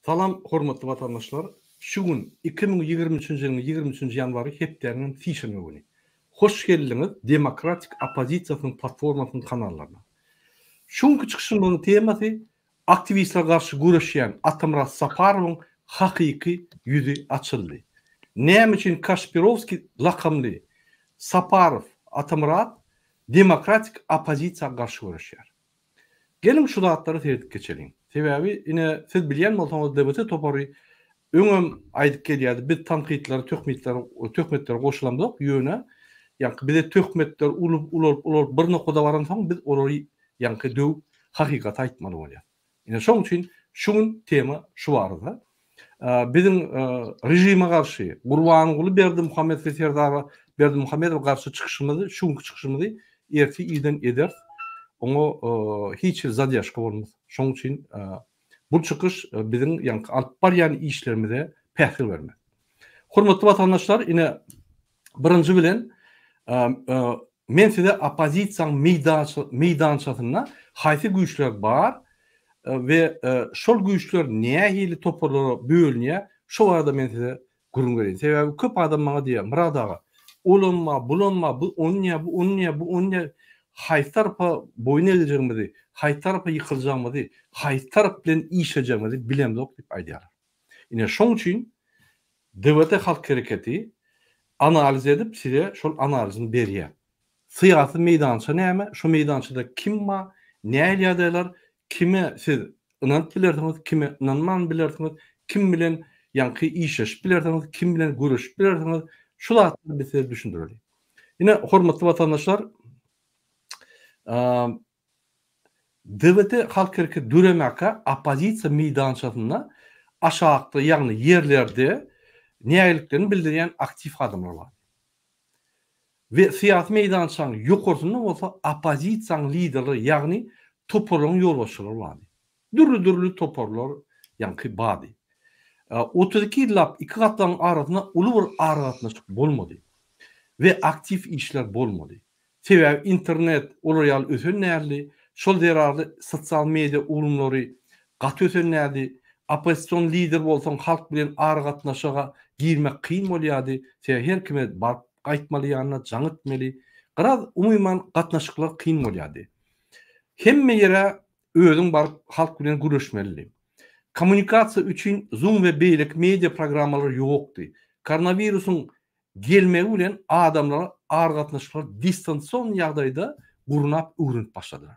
Salam hormatly watandaşlar! Şu gün 2023-nji ýylyň 23-nji ýanwary hepdäniň sişenbe güni. Hoş geldiňiz Demokratik oppozisiýasynyň platformasynyň kanallaryna. Şu günki çykyşymyzyň temasy Aktiwistlere garşy göreşýän Atamyrat Saparowyň hakyky ýüzi açyldy. Näme üçin Kaşpirowskiý lakamly Saparow Atamyrat demokratik oppozisiýa garşy göreşýär? Geliň şu zatlara seredip geçeliň. Sebäbi ine siz bilýän bolsaňyz DBT topary öňem aýdyp gelýärdi biz tankytlara töhmetleri töhmetlere goşulamzok ýöne ýaňky bize töhmetler ulyp ulalyp ulalyp bir nokada baransoň biz olary ýaňky döwüp hakykaty aýtmaly bolýar. Ine şoň üçin şu gün tema şu barada. Biziň režime garşy Gurbanguly Berdimuhamedow Serdar Berdimuhamedowa garşy çykyşymyzy şu günki çykyşymyzy ertir irden ederis. Oňa hiç hili zadýaşka bolmaz. Şoň üçin bu çykyş biziň ýaňky alyp barýan işlerimize päsgel bermez. Hormatly watandaşlar, ine birinji bilen Men size oppozisiýaň meýdançasynda haýsy güýçler bar we şol güýçler nähili toparlara bölünýär, şo barada men size gürrüň bereýin. Sebäbi köp adam maňa diýýär, Myrat aga, olam bar, bulam bar, bu ony diýýär, bu ony diýýär, bu ony diýýär. Haýsy tarapa boýun egjegimizi, haýsy tarapa ýykyljagymyzy, haýsy tarap bilen işlejegimizi bilemzok diýip aýdýarlar. Ine, şoň üçin DWT Halk Hereketi analiz edip size şol analizini berýär. Syýasy meýdança näme, şo meýdançada kim bar, nähili ýagdaýlar, kime siz ynanyp bilersiňiz, kime ynanman bilersiňiz, kim bilen ýaňky işleşip bilersiňiz, kim bilen göreşip bilersiňiz, şu zatlary biz size düşündireli. Ine, hormatly watandaşlar, DWT Halk Hereketi döremäkä oppozisiýa meýdançasynda aşakda ýagny ýerlerde nägiliklerini bildirýän aktiw adamlar bar. We syýasy meýdançanyň ýokarsynda bolsa oppozisiýanyň liderleri ýagny toparlaryň ýolbaşçylary bardy. Dürli-dürli toparlar ýaňky bardy. 32 ýyllap iki gatlagyň arasynda uly bir aragatnaşyk bolmady we aktiw işler bolmady. Sebäbi internet olar ýaly ösen däldi. Şol zerarly sosial media ulumlary gaty ösen däldi. Oppozision lider bolsaň halk bilen aragatnaşyga girmek kyn bolýardy. Sebäbi her kime baryp gaýtmaly ýanyna jaň etmeli. Garaz umuman gatnaşyklar kyn bolýardy. Hemme ýere özüň baryp halk bilen gürleşmelidi. Kommunikasiýa üçin Zoom we beýleki media programmalary ýokdy. Koronawirusyň gelmegi bilen adamlar aragatnaşyklary distansion ýagdaýda gurnap öwrenip başladylar.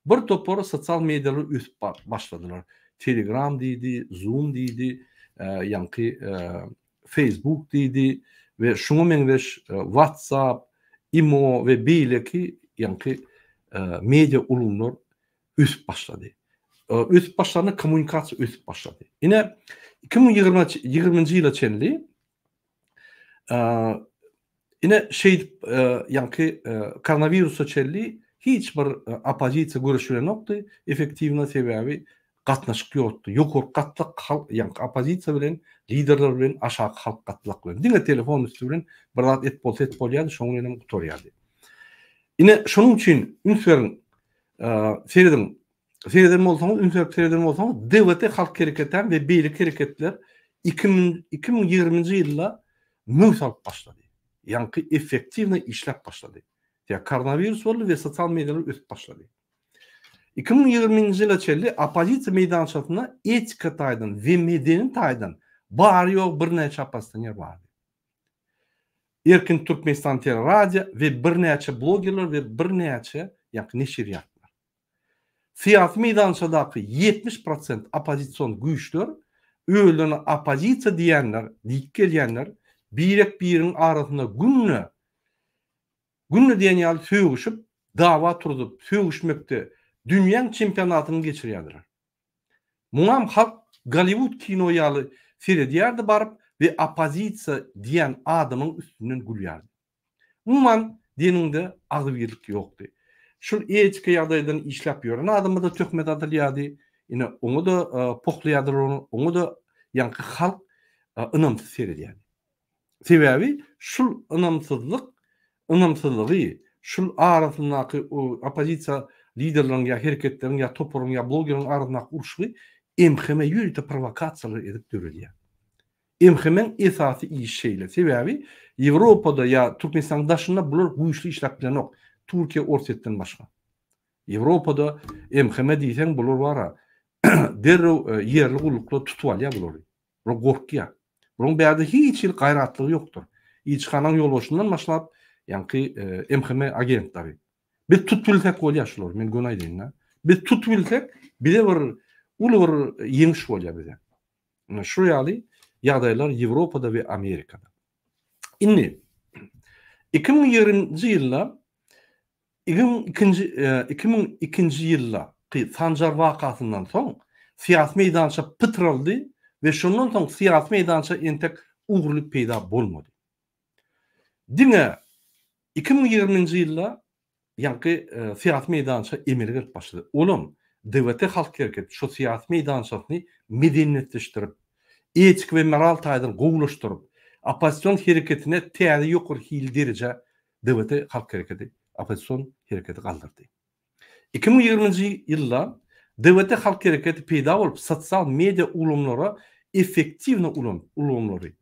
Bir topar sosial medialar ösüp başladylar. Telegram diýdi, Zoom diýdi, ýaňky Facebook diýdi we şuňa meňzeş WhatsApp, Imo we beýleki ýaňky media ulgamlar ösüp başlady. Ösüp başlanda kommunikasiýa ösüp başlady. Ine 2020-nji ýyla çenli Ine şeýdip ýaňky koronawirusa çenli hiç bir oppozisiýa göreşilenokdy effektiwno sebäbi gatnaşyk ýokdy. Ýokarky gatlak halk ýaňky oppozisiýa bilen liderler bilen aşaky halk gatlak bilen diňe telefon üsti bilen bir zat et bolsa et bolýardy şoň bilenem gutarýardy. Ine şonuň üçin üns beriň serediň Sereden bolsaňyz, üns berip sereden bolsaňyz, DWT Halk Hereketem we beýleki hereketler 2020-nji ýylda möwt alyp başlady. Ýaňky effektiwno işläp başlady. Ýa koronawirus boldy we sosial medialar ösüp başlady. 2020-nji ýyla çenli oppozisiýa meýdançasynda etika taýdan we medeni taýdan bary-ýogy birnäçe oppozisioner bardy. Erkin Türkmenistan teleradio we birnäçe blogerler we birnäçe ýaňky neşirýatlar. Syýasy meýdançadaky 70 prosent oppozision güýçler, özlerine oppozisiýa diýýänler, diýip gelýänler birek-biriň arasynda günde, günde diýen ýaly sögüşip, dawa turzup, sögüşmekde dünýäň çempionatyny geçirýärdiler. Muňam halk Golliwud kino ýaly seredýärdi baryp we oppozisiýa diýen adamyň üstünden gülýärdi. Umuman diýeniňde agzybirlik ýokdy. Şul etika ýagdaýdan işläp ýören adama-da töhmet atylýardy, ine oňa-da pohlaýardylar ony, oňa-da ýaňky halk ynamsyz seredýärdi. Sebäbi şul ynamsyzlyk, ynamsyzlygy, şul arasyndaky oppozisiýa liderleriň ýa hereketleriň ýa toparyň ýa blogeriň arasyndaky uruşly. MHM ýörite prowokasiýalar edip döredýär. MHM-iň esasy işi şeýle. Sebäbi Ýewropada ýa Türkmenistanyň daşynda bular güýçli işläp bilenok. Türkiýe, Orsýetden başga. Ýewropada MHM diýseň bular bara derrew ýerli gulluklar tutup alýar bulary. Bular gorkýar. Bularyň bärde hiç hili gaýratlygy ýokdur. Ilçihanaň ýolbaşçysyndan başlap ýaňky MHM agentleri. Biz tutup bilsek bolýar şulary, men göni aýdaýyn-da. Biz tutup bilsek, bize bir uly bir ýeňiş bolýar bize. Ine şu ýaly ýagdaýlar Ýewropada we Amerikada. Indi 2020-nji ýylda 2002-nji 2002-nji ýyldaky Sanjar wakasyndan soň syýasy meýdança pytraldy we şondan soň syýasy meýdança entek ugurly peýda bolmady. Diňe 2020-nji ýylda ýaňky syýasy meýdança emele gelip başlady. Olam DWT Halk Hereketi şo syýasy meýdançasyny medeniýetleşdirip, etiki we moral taýdan gowulaşdyryp, oppozision hereketine täze ýokary hil derejä DWT Halk Hereketi oppozision hereketi galdyrdy. 2020-nji ýylda DWT Halk Hereketi peýda bolup, sosial media ulgamlara effektiwno ulanyp, ulgamlary,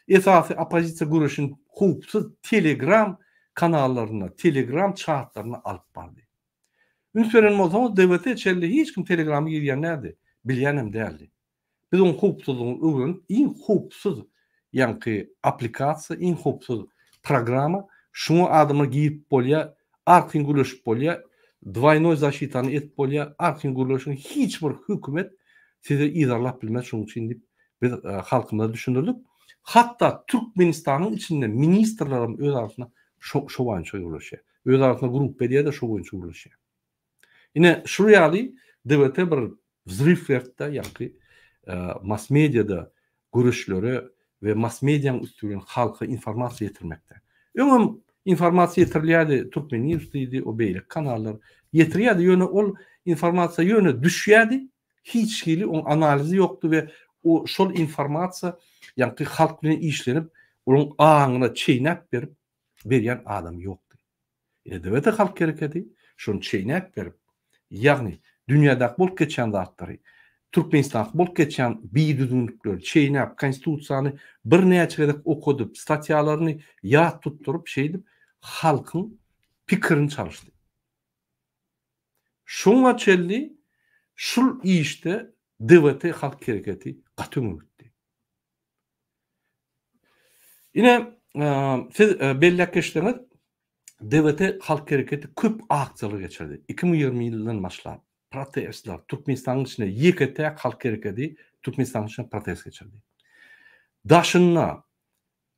esasy oppozisiýa göreşini howpsuz Telegram kanallarynda, Telegram çatlarynda alyp bardy. Üns beren bolsaňyz, DWT çenli hiç kim Telegrama girýän däldi, bilýänem däldi. Biz oň howpsuzlygyny öwrenip, iň howpsuz ýaňky applikasiýa, iň howpsuz programma, şuňa adamlar girip bolýar, arkaýyn gürleşip bolýar, dwaýnoý zaşitany edip bolýar, arkaýyn gürleşiň, hiç bir hökümet sizi yzarlap bilmez şonuň üçin diýip biz halkymyza düşündirdik. Hatda Türkmenistanyň içinde ministrler hem öz arasynda şo şo boýunça gürleşýär. Öz arasynda gruppa edýär-de şo boýunça gürleşýär. Ine şul ýaly DWT bir wzryw berdi-de ýaňky mass mediada göreşlere we mass mediaň üsti bilen halka informasiýa ýetirmekde. Öňem informasiýa ýetirilýärdi, Türkmen News diýdi, o beýleki kanallar ýetirýärdi, ýöne ol informasiýa ýöne düşýärdi, hiç hili oň analizi ýokdy we o şol informasiýa ýaňky halk bilen işlenip, olaň aňyna çeýnäp berip berýän adam ýokdy. Edebede halk hereketi şony çeýnäp berip, ýagny dünýädäki bolup geçýän zatlary, Türkmenistandaky bolup geçýän bidüzgünlikleri çeýnäp, konstitusiýany birnäçe gezek okadyp, statýalaryny ýat tutduryp, şeýdip halkyň pikirini çalyşdy. Şoňa çenli şul işde DWT halk hereketi gaty öňe gitdi. Ine, siz belläp geçseňiz, DWT Halk hereketi köp aksiýalar geçirdi. 2020 ýyldan başlap protestler, Türkmenistanyň içinde ýeke-täk halk hereketi Türkmenistanyň içinde protest geçirdi. Daşynda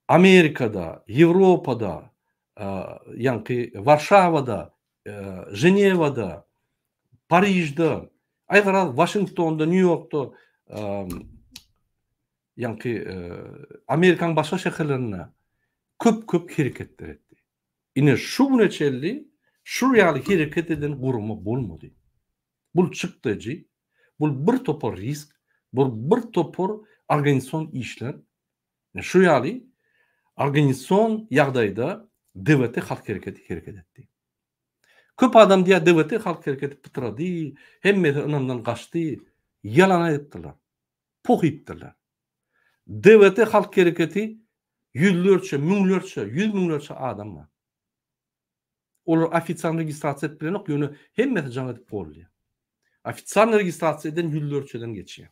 Amerikada, Ýewropada, ýaňky Warşawada, Ženewada, Parižde, aý garaz Waşingtonda, Nýu-Ýorkda, ýaňky Amerikanyň başga şäherlerinde köp-köp hereketler etdi. Ine şu güne çenli şul ýaly hereket eden gurama bolmady. Bul çykdajy, bul bir topar risk, bul bir topar organizasion işler. Ine şu ýaly organizasion ýagdaýda DWT halk hereketi hereket etdi. Köp adam diýýär DWT halk hereketi pytrady, hemmesi ynamdan gaçdy. Ýalan aýdypdyrlar. Poh iýipdirler. DWT halk hereketi ýüzlerçe, müňlerçe, ýüz müňlerçe adam bar. Olar ofitsialny registrasiýa edip bilenok, ýöne hemmesi jaň edip goldaýar. Ofitsialny registrasiýa eden ýüzlerçeden geçýär.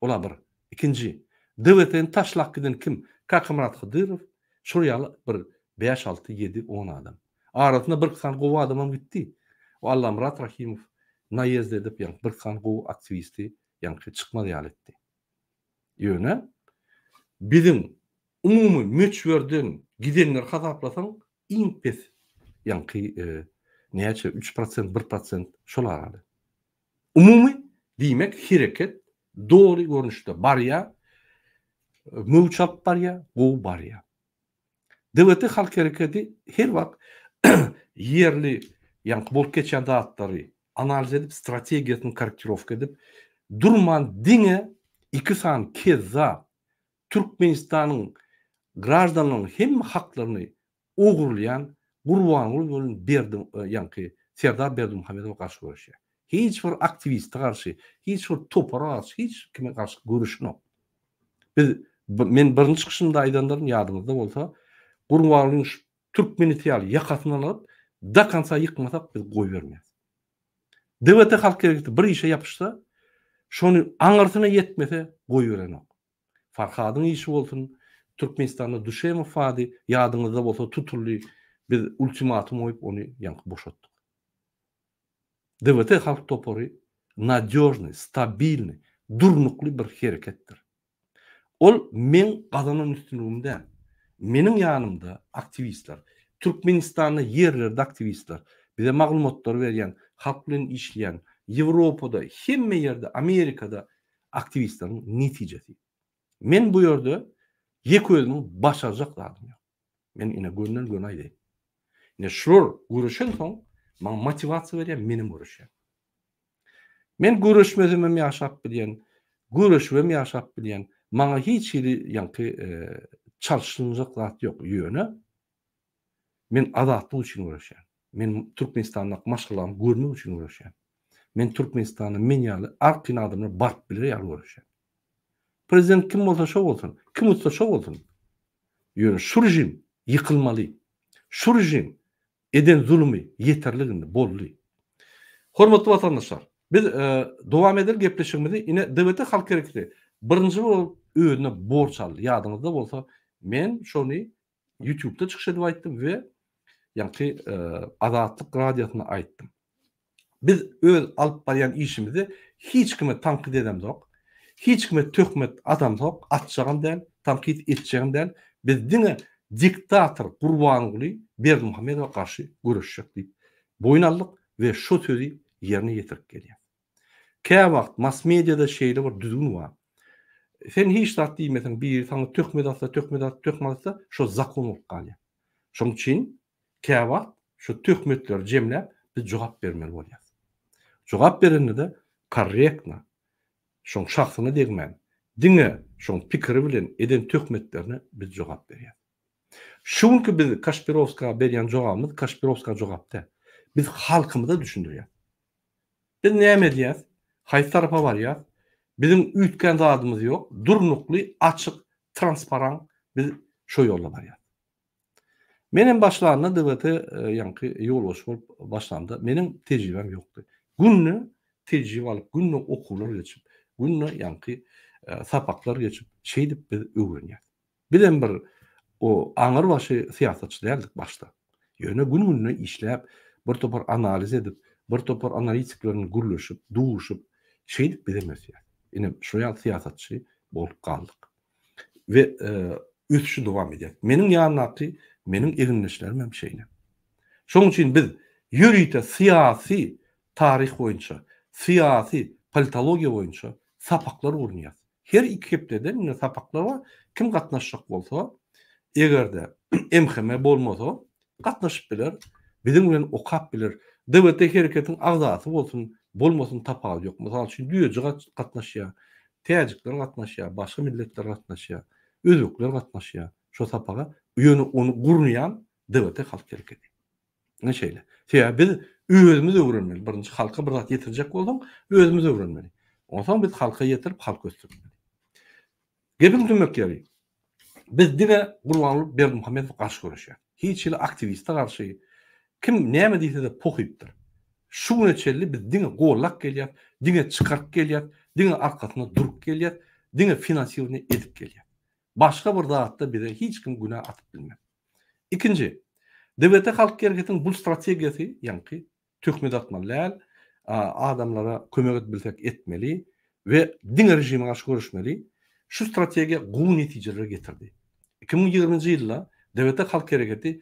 Ola bir. Ikinji, DWT-ni taşlap giden kim? Kakamyrat Hydyrow, şol ýaly bir bäş, alty, ýedi, on adam. Arasynda birki sany gowy adamam gitdi. O Allamyrat Rahymow naýezd edip, ýaňky birki sany gowy aktiwisti ýaňky çykmaz ýaly etdi. Ýöne biziň umumy möçberden gidenleri hasaplasaň iň pes ýaňky näçe üç prosent bir prosent şol araly. Umumy diýmek hereket doly görnüşde barýar, möwç alyp barýar, gowy barýar. DWT halk hereketi her wagt ýerli ýaňky bolup geçýän zatlary analiz edip, strategiýasyny korrektirowka edip, durman diňe iki sany kezzap Türkmenistanyň graždanlarynyň hemme haklaryny ogurlaýan Gurbanguly bilen Berdi ýaňky Serdar Berdimuhamedowa garşy göreşýär. Hiç bir aktiwiste garşy, hiç bir topara garşy, hiç kime garşy göreşenok. Biz men birinji çykyşymda aýdandyryn ýadyňyzda bolsa, Gurbangulyň şu türkmen iti ýaly ýakasyndan alyp, do konca ýykmasak biz goýbermeris. DWT halk hereketi bir işe ýapyşsa, şony aňyrsyna ýetmese goýberenok. Farhadyň işi bolsun, Türkmenistanda Düşemow bardy, ýadyňyzda bolsa tutuldy, biz ultimatum goýup ony ýaňky boşatdyk. DWT halk topary nadýožnyý, stabilnyý, durnukly bir hereketdir. Ol meň gazanan üstünligim däl. Meniň ýanymda aktiwistler, Türkmenistanda ýerlerde aktiwistler, bize maglumatlary berýän, halk bilen işleýän, Ýewropada, hemme ýerde, Amerikada aktiwistleriň netijesi. Men bu ýerde ýeke özümiň başarjak zadym ýok. Men ine gönden-göni aýdaýyn. Ine şular göreşensoň maňa motiwasiýa berýär, menem göreşýän. Men göreşmesemem ýaşap bilýän, göreşibem ýaşap bilýän. Maňa hiç hili ýaňky çalşyljak zat ýok. Ýöne men azatlyk üçin göreşýän. Men Türkmenistandaky maşgalamy görmek üçin göreşýän. Men Türkmenistana men ýaly artyn adamlar baryp biler ýaly göreşýän. Prezident kim bolsa şo bolsun, kim utsa şo bolsun. Ýöne şu režim ýykylmaly. Şu režim eden zulumy ýeterlik indi boldy. Hormatly watandaşlar, biz dowam edeli gepleşigimizi. Ine DWT Halk Hereketi birinji bolup özüne borç aldy. Ýadyňyzda bolsa men şony YouTube'da çykyş edip aýtdym we ýaňky Azatlyk radiosynda aýtdym. Biz öz alyp barýan işimizi hiç kime tankyt edemzok, hiç kime töhmet atamzok, atjagam däl, tankyt etjegem däl. Biz diňe diktator Gurbanguly Berdimuhamedowa garşy göreşjek diýip boýun aldyk we şo sözi ýerine ýetirip gelýäs. Käwagt mass-mediada şeýle bir düzgün bar. Sen hiç zat diýmeseň, biri saňa töhmet atsa, töhmet atyp, töhmet atsa, şo zakon bolup galýar. Şonuň üçin käwagt şu töhmetleri jemläp biz jogap bermeli bolýarys. Jogap berende-de korrektno, şoň şahsyna degmän, diňe şoň pikiri bilen eden töhmetlerine biz jogap berýäris. Şu günki biz Kaşpirowska berýän jogabymyz Kaşpirowska jogap däl. Biz halkymyza düşündirýäris. Biz näme edýäs? Haýsy tarapa barýas? Biziň üýtgän zadymyz ýok. Durnukly, açyk, transparan biz şo ýolda barýas. Menem başlanda DWT ýaňky ýolbaşçy bolup başlamda meniň tejribäm ýokdy. Günde tejribe alyp, günde okuwlar geçip, günde ýaňky sapaklar geçip, şeýdip biz öwrenýäs. Bizem bir o aňyrbaşy syýasatçy däldik başda. Ýöne gün-günden işläp, bir topar analiz edip, bir topar analitikler bilen gürleşip, duşup, şeýdip bizem ösýäs. Ine, şo ýaly syýasatçy bolup galdyk. We ösüşi dowam edýär. Meniň ýandaky meniň egindeşlerim hem şeýle. Şonuň üçin biz ýörite syýasy taryh boýunça, syýasy politologiýa boýunça sapaklar gurnaýarys. Her iki hepdeden indi sapaklar bar. Kim gatnaşjak bolsa, eger-de MHM bolmasa, gatnaşyp biler, biziň bilen okap biler. DWT hereketiň agzasy bolsun, bolmasyn tapawudy ýok. Mysal üçin, düýeji gatnaşýar, täjikler gatnaşýar, başga milletler gatnaşýar, özbekler gatnaşýar şo sapaga. Ýöne ony gurnaýan DWT halk hereketi. Ine şeýle. Sebäbi biz özümiz öwrenmeli. Birinji halka bir zat ýetirjek bolsaň, özümiz öwrenmeli. Onsoň biz halka ýetirip, halk ösdürmeli. Gepiň tümmek ýeri, biz diňe Gurbanguly Berdimuhamedowa garşy göreşýäris. Hiç hili aktiwiste garşy, kim näme diýse-de pohypdyr. Şu güne çenli biz diňe gollap gelýäris, diňe çykaryp gelýäris, diňe arkasynda durup gelýäris, diňe finansirowaniýe edip gelýäris. Başga bir zatda bize hiç kim günä atyp bilmez. Ikinji, DWT Halk Hereketiniň bul strategiýasy, ýaňky töhmet atmaly däl, adamlara kömek edip bilsek etmeli we diňe režime garşy göreşmeli. Şu strategiýa gowy netijelere getirdi. 2020-nji ýylda DWT Halk Hereketi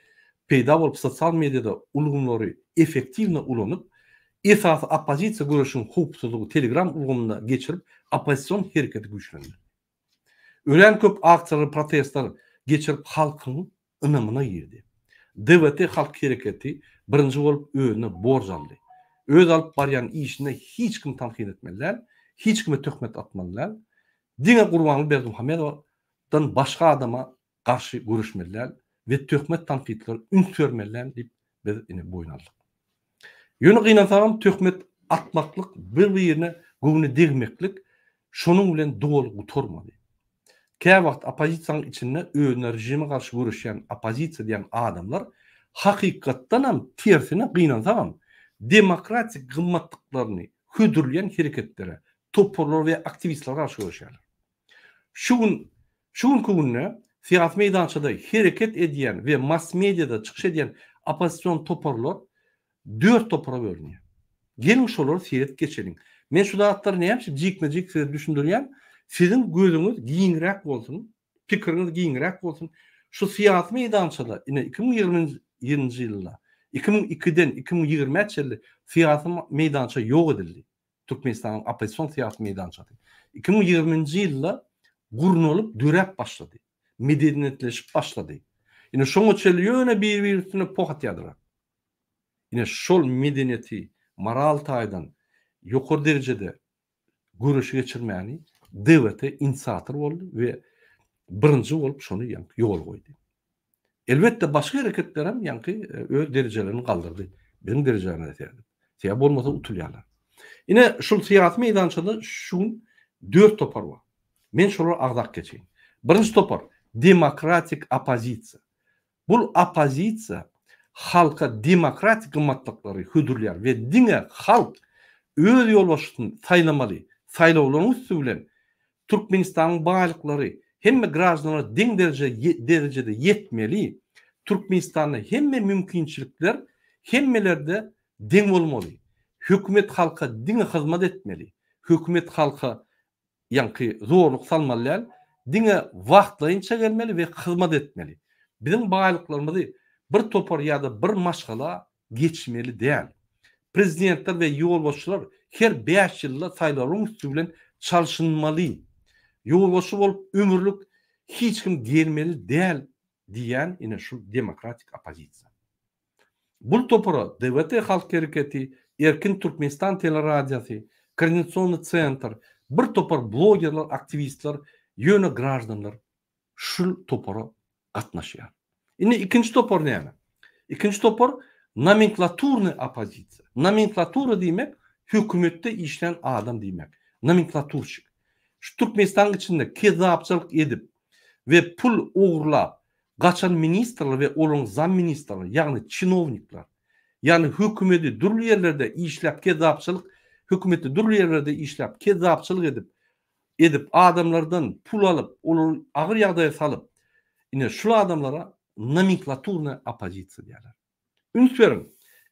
peýda bolup sosial mediada ulgamlary effektiwno ulanyp, esasy oppozisiýa göreşiniň howpsuzlygy Telegram ulgamynda geçirip oppozision hereketi güýçlendirdi. Örän köp aksiýalar, protestler geçirip halkyň ynamyna girdi. DWT halk hereketi birinji bolup özüne borç aldy. Öz alyp barýan işinde hiç kimi tankyt etmeli däl, hiç kime töhmet atmaly däl. Diňe Gurbanguly Berdimuhamedowdan başga adama garşy göreşmeli däl we töhmet tankytlara üns bermeli däl diýip biz ine boýun aldyk. Ýöne gynansagam töhmet atmaklyk, bir-birine göwne degmeklik şonuň bilen doly gutarmady. Käwagt oppozisiýanyň içinde özüne režime garşy göreşýän oppozisiýa diýen adamlar hakykatdanam tersine gynansagam demokratik gymmatlyklaryny hödürleýän hereketlere, toparlara we aktiwistlere garşy göreşýärler. Şu gün şu günki günde syýasy meýdançada hereket edýän we mass-mediada çykyş edýän oppozision toparlar dört topara bölünýär. Geliň şolary seredip geçeliň. Men şu zatlary näme üçin jikme-jik size düşündirýän? Siziň gözüňiz giňräk bolsun, pikiriňiz giňräk bolsun. Şu syýasy meýdançada ine 2020-nji ýylda, 2002-den 2020-ä çenli syýasy meýdança ýok edildi. Türkmenistanyň oppozision syýasy meýdançasy 2020-nji ýylda gurnalyp döräp başlady. Medeniýetleşip başlady. Ine şoňa çenli ýöne bir-biri üstüne poh atýardylar. Ine şol medeniýeti moral taýdan ýokary derejede göreşi geçirmäni DWT inisiator boldy we birinji bolup şony ýaňky ýola goýdy. Elbetde başga hereketlerem ýaňky öz derejelerini galdyrdy. Biziň derejämize seredip. Sebäbi bolmasa utulýarlar. Ine şul syýasy meýdançada şu gün dört topar bar. Men şolary agzap geçeýin. Birinji topar demokratik oppozisiýa. Bul oppozisiýa halka demokratik gymmatlyklary hödürleýär we diňe halk öz ýolbaşçysyny saýlamaly, saýlawlaryň üsti bilen Türkmenistanyň baýlyklary hemme graždanlara deň derejede ýetmeli, Türkmenistanda hemme mümkinçilikler hemmelerde deň bolmaly, hökümet halka diňe hyzmat etmeli, hökümet halka ýaňky zorluk salmaly däl, diňe wagtlaýynça gelmeli we hyzmat etmeli. Biziň baýlyklarymyzy bir topar ýa-da bir maşgala geçmeli däl. Prezidentler we ýolbaşçylar her bäş ýylda saýlawlaryň üsti bilen çalşynmaly. Ýolbaşçy bolup ömürlik hiç kim gelmeli däl diýýän ine şu demokratik oppozisiýa. Bul topara DWT Halk Hereketi, Erkin Türkmenistan teleradiosy, Koordinasionnyý sentr, bir topar blogerler, aktiwistler, ýöne graždanlar şul topara gatnaşýar. Indi ikinji topar näme? Ikinji topar nomenklaturnyý oppozisiýa. Nomenklatura diýmek hökümetde işlän adam diýmek. Nomenklaturşik. Şu Türkmenistanyň içinde kezzapçylyk edip we pul ogurlap gaçan ministrler we olaryň zamministrleri, ýagny çinownikler, ýagny hökümedi dürli ýerlerde işläp kezzapçylyk, hökümetde dürli ýerlerde işläp kezzapçylyk edip, edip adamlardan pul alyp, olary agyr ýagdaýa salyp, ine şul adamlara nomenklaturnaýa oppozisiýa diýýärler. Üns beriň,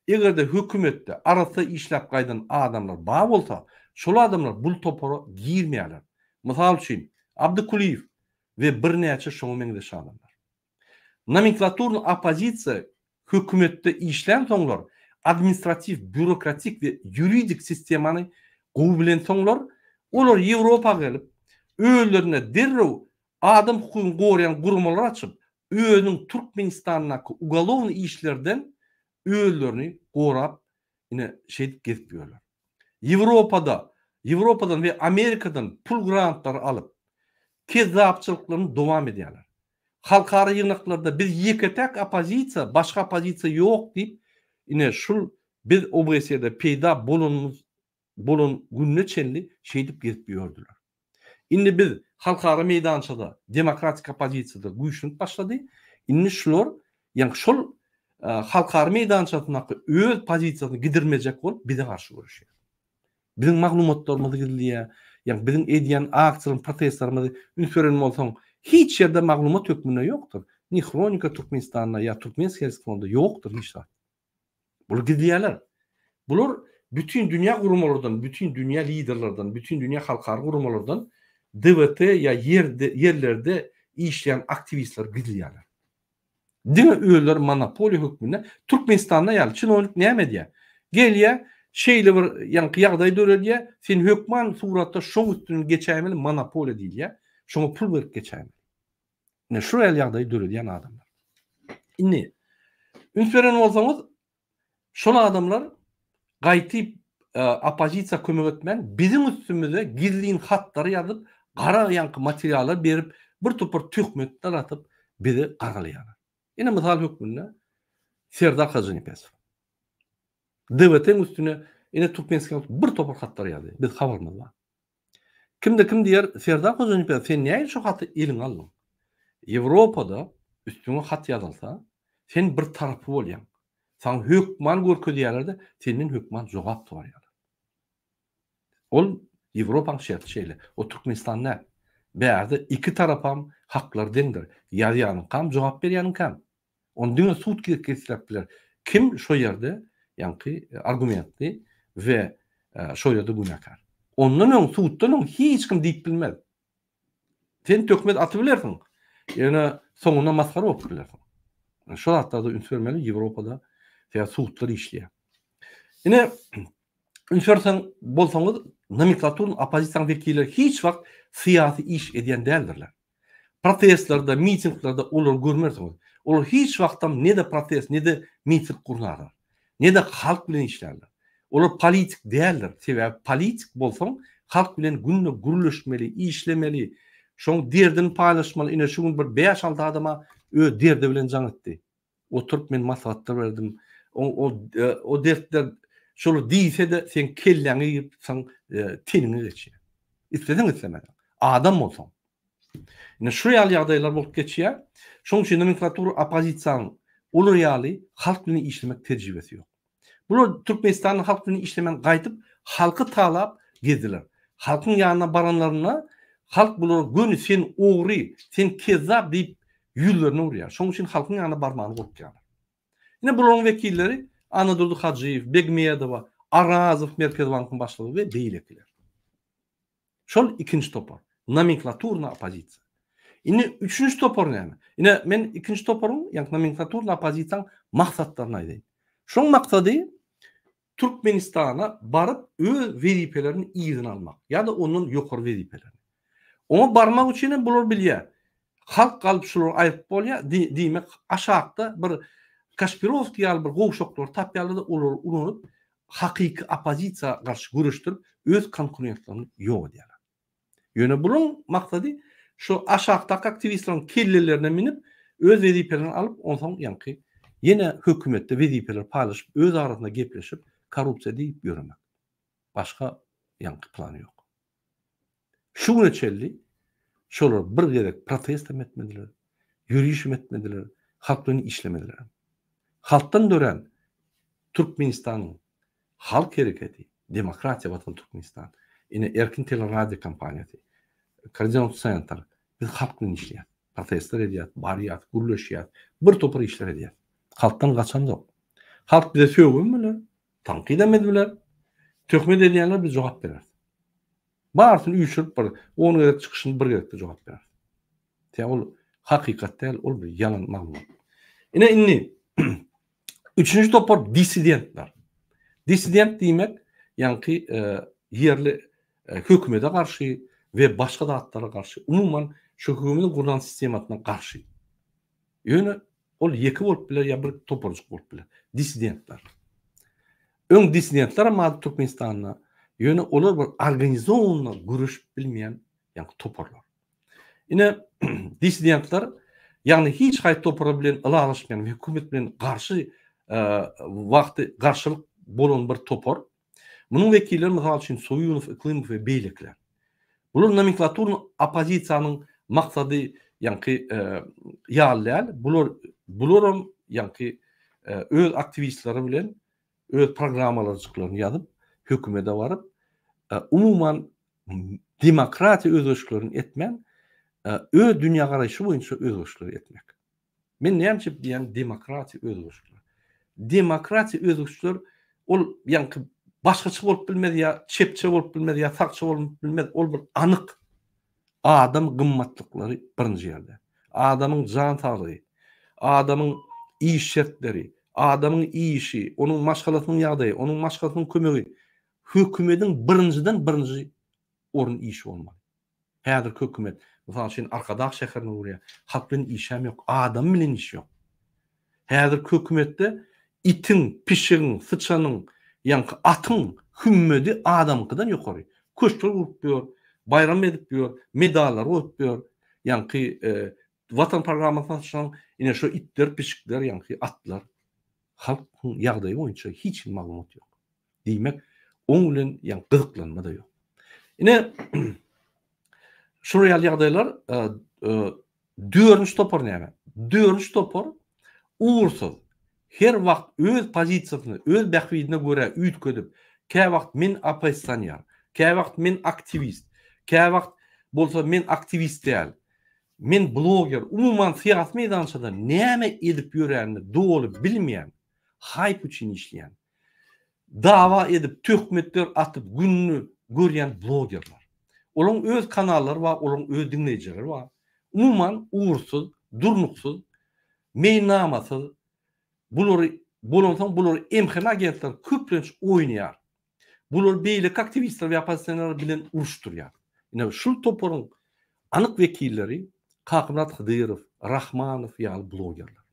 eger-de hökümetde arassa işläp gaýdan adamlar bar bolsa, şol adamlar bul topara girmeýärler. Mysal üçin, Abdy Kulyýew we birnäçe şoňa meňzeş adamlar. Nomenklaturny oppozisiýa hökümetde işlänsoňlar, administratiw, býurokratik we ýuridik sistemany gowy bilensoňlar, olar Ýewropa gelip, özlerine derrew adam hukugyny goraýan guramalar açyp, özüniň Türkmenistandaky ugolownyý işlerden özlerini gorap ine şeýdip gezip ýörler. Ýewropada, Ýewropadan we Amerikadan pul grantlary alyp, kezzapçylyklaryny dowam edýärler. Halkara ýygnaklarda biz ýeke-täk oppozisiýa, başga oppozisiýa ýok diýip, ine şul biz OBSE-de peýda bolanymyz bolan gününe çenli şeýdip gezip ýördüler. Indi biz halkara meýdançada demokratik oppozisiýada güýçlenip başlady. Indi şular ýaňky şol halkara meýdançasyndaky öz pozisiýasyny gidirmejek bolup bize garşy göreşýär. Biziň maglumatlarymyzy gizleýär. Ýaňky biziň edýän aksiýalarymyzy, protestlerimizi üns beren bolsaň, hiç ýerde maglumat hökmünde ýokdur. Ni Hronika Türkmenistanda ýa Türkmenskiý Fonda ýokdur hiç zat. Bular gizleýärler. Bular bütin dünýä guramalardan, bütin dünýä liderlerden, bütin dünýä halkara guramalardan DWT ýa ýerde, ýerlerde işleýän aktiwistleri gizleýärler. Diňe özleri monopoliýa hökmünde Türkmenistanda ýaly çinownik näme edýär? Gelýär, şeýle bir ýaňky ýagdaý döredýär, sen hökman suratda şoň üstünden geçäýmeli monopoliýa diýilýär. Şoňa pul berip geçäýmeli. Ine şu ýaly ýagdaýy döredýän adamlar. Indi üns beren bolsaňyz, şol adamlar gaýtyp e, oppozisiýa kömek etmän, biziň üstümize gizlin hatlary ýazyp, gara ýaňky materiallar berip, bir topar töhmetler atyp, bizi garalaýarlar. Ine mysal hökmünde Serdar Hajynepesow. DWT-niň üstüne. Ine Türkmenskiý bir topar hatlar ýazdy. Biz habarymyz bar. Kimde kim diýer, Serdar Hojanepes sen nähili şo haty eliňe aldyň? Ýewropada üstüňe hat ýazylsa, sen bir tarapy bolýaň. Saňa hökman görkezýärler-de, senden hökman jogap soraýarlar. Ol Ýewropaň şerti şeýle. O Türkmenistan däl. Bärde iki tarapam haklary deňdir. Ýazýanyňkam, jogap berýäniňkäm. Ony diňe sud kesgitlep biler. Kim şo ýerde ýaňky argumentli we şo ýerde günäkär. Ondan öň suddan öň hiç kim diýip bilmez. Sen töhmet atybilersiň. Ýöne soňunda masgara bolup bilersiň. Şo zatlarda üns bermeli Ýewropada sebäbi sudlar işleýär. Ine üns berseň bolsaňyz nomenklaturny oppozisiýanyň wekilleri hiç wagt syýasy iş edýän däldirler. Protestlerde, mitinglerde olary görmersiňiz. Olar hiç wagtam ne-de protest, ne-de miting gurnarlar. Ne-de halk bilen işlärler. Olar politik däldir. Sebäbi politik bolsaň, halk bilen günde gürleşmeli, işlemeli, şoň derdini paýlaşmaly. Ine şu gün bir bäş-alty adama öz derdi bilen jaň etdi. Oturyp men maslahatlar berdim. O o o dertler şolar diýse-de seň kelläňe girip saň teniňe geçýär. Isleseň islemeseň. Adam bolsaň. Ine şu ýaly ýagdaýlar bolup geçýär. Şonuň üçin nomenklatura oppozisiýanyň olar ýaly halk bilen işlemek tejribesi ýok. Bular Türkmenistanda halk bilen işlemän gaýdyp halky talap gezdiler. Halkyň ýanyna baranlarynda halk bulara göni sen ogry, sen kezzap diýip ýüzlerine urýar. Şonuň üçin halkyň ýanyna barmany gorkýarlar. Ine bularyň wekilleri Annadurdy Hajyýew, Begmedowa, Arazow Merkezi bankyň başlygy we beýlekiler. Şol ikinji topar. Nomenklaturna oppozisiýa. Indi üçünji topar näme? Ine men ikinji toparyň, ýagny nomenklaturna oppozisiýanyň maksatlaryny aýdaýyn. Şoň maksady Türkmenistana baryp öz wezipelerini yzyna almak ýa-da ondan ýokary wezipelerini. Oňa barmak üçin hem bular bilýär. Halk galyp şulary aýryp bolýar, diýmek aşakda bir Kaşpirowskiý ýaly bir gowşaklary tapýarlar-da olary ulanyp hakyky oppozisiýa garşy göreşdirip öz konkurentlerini ýok edýärler. Ýöne bularyň maksady şu aşakdaky aktiwistleriň kellelerine münüp öz wezipelerini alyp onsoň ýaňky ýene hökümetde wezipeleri paýlaşyp öz arasynda gepleşip korrupsiýa diýip ýöremek. Başga ýaňky plany ýok. Şu güne çenli şolar bir gezek protestem etmediler, ýörişem etmediler, halk bilen işlemedilerem. Halkdan dörän Türkmenistanyň Halk hereketi, Demokratiýa Watan Türkmenistan, ine Erkin Teleradio kompaniýasy, Koordinat Sentr, biz halk bilen işleýäs. Protestler edýäs, barýas, gürleşýäs, bir topar işler edýäs. Halkdan gaçamzok. Halk bize sögem biler, tankyt hem edip biler. Töhmet edýänler biz jogap bereris. Barysyny üýşürip bir on gezek çykyşyny bir gezekde jogap bereris. Sebäbi ol hakykat däl, ol bir ýalan maglumat. Ine indi üçünji topar dissidentler. Dissident diýmek, ýaňky e, ýerli e, hökümete garşy we başga zatlara garşy, umuman şu hökümetiň gurnan sistemasyna garşy. Ýöne ol ýeke bolup biler ýa bir toparjyk bolup biler. Dissidentler. Öň dissidentler hem bardy Türkmenistanda. Ýöne olar bir organizowanyna göreşip bilmeýän ýaňky toparlar. Ine dissidentler ýagny hiç haýsy topara bilen ylalaşmaýan we hökümet bilen garşy wagty garşylyk bolan bir topar. Munuň wekilleri mysal üçin Soýunow, Yklymow we beýlekiler. Bular nomenklaturny oppozisiýanyň maksady ýaňky ýaly däl. Bular bularam ýaňky öz aktiwistleri bilen öz programmalarjyklaryny ýazyp hökümete baryp umuman demokratiýa özgerişliklerini etmän öz dünýägaraýşy boýunça özgerişlikleri etmek. Men näme üçin diýýän demokratiýa özgerişlikler. Demokratiýa özgerişlikler ol ýaňky başgaça bolup bilmez ýa çepçe bolup bilmez ýa sagça bolup bilmez. Ol bir anyk adam gymmatlyklary birinji ýerde. Adamyň jan saglygy, adamyň iş şertleri, adamyň işi, onuň maşgalasynyň ýagdaýy, onuň maşgalasynyň kömegi hökümediň birinjiden birinji orun işi bolmaly. Häzirki hökümet, mysal üçin, Arkadag şäherini gurýar. Halk bilen işem ýok, adam bilen iş ýok. Häzirki hökümetde itiň, pişigiň, syçanyň, ýaňky atyň hümmedi adamyňkydan ýokary. Köşkler gurup ýör, baýram edip ýör, medallar goýup ýör. Ýaňky Watan programmasyna açylan ine şu itler, pişikler, ýaňky atlar. Halkyň ýagdaýy boýunça hiç hili maglumat ýok. Diýmek, Oň bilen ýa gyzyklanma-da ýok. Ine, şular ýaly ýagdaýlar dördünji topar näme? Dördünji topar ugursyz, her wagt öz pozisiýasyny öz bähbidine görä üýtgedip, käwagt men oppozisioner, käwagt men aktiwist, käwagt bolsa men aktiwist däl, men bloger, umuman syýasy meýdançada näme edip ýöränini doly bilmeýän, haýp üçin işleýän, dawa edip, töhmetler atyp gününi görýän blogerler. Olaryň öz kanallary bar, olaryň öz diňleýjileri bar. Umuman ugursyz, durnuksyz, meýilnamasyz bulary bolansoň bulary MHM agentleri köplenç oýnaýar. Bular beýleki aktiwistler we oppozisionerler bilen uruşdyrýar. Ine şul toparyň anyk wekilleri Kakamyrat Hydyrow, Rahmanow ýaly blogerler.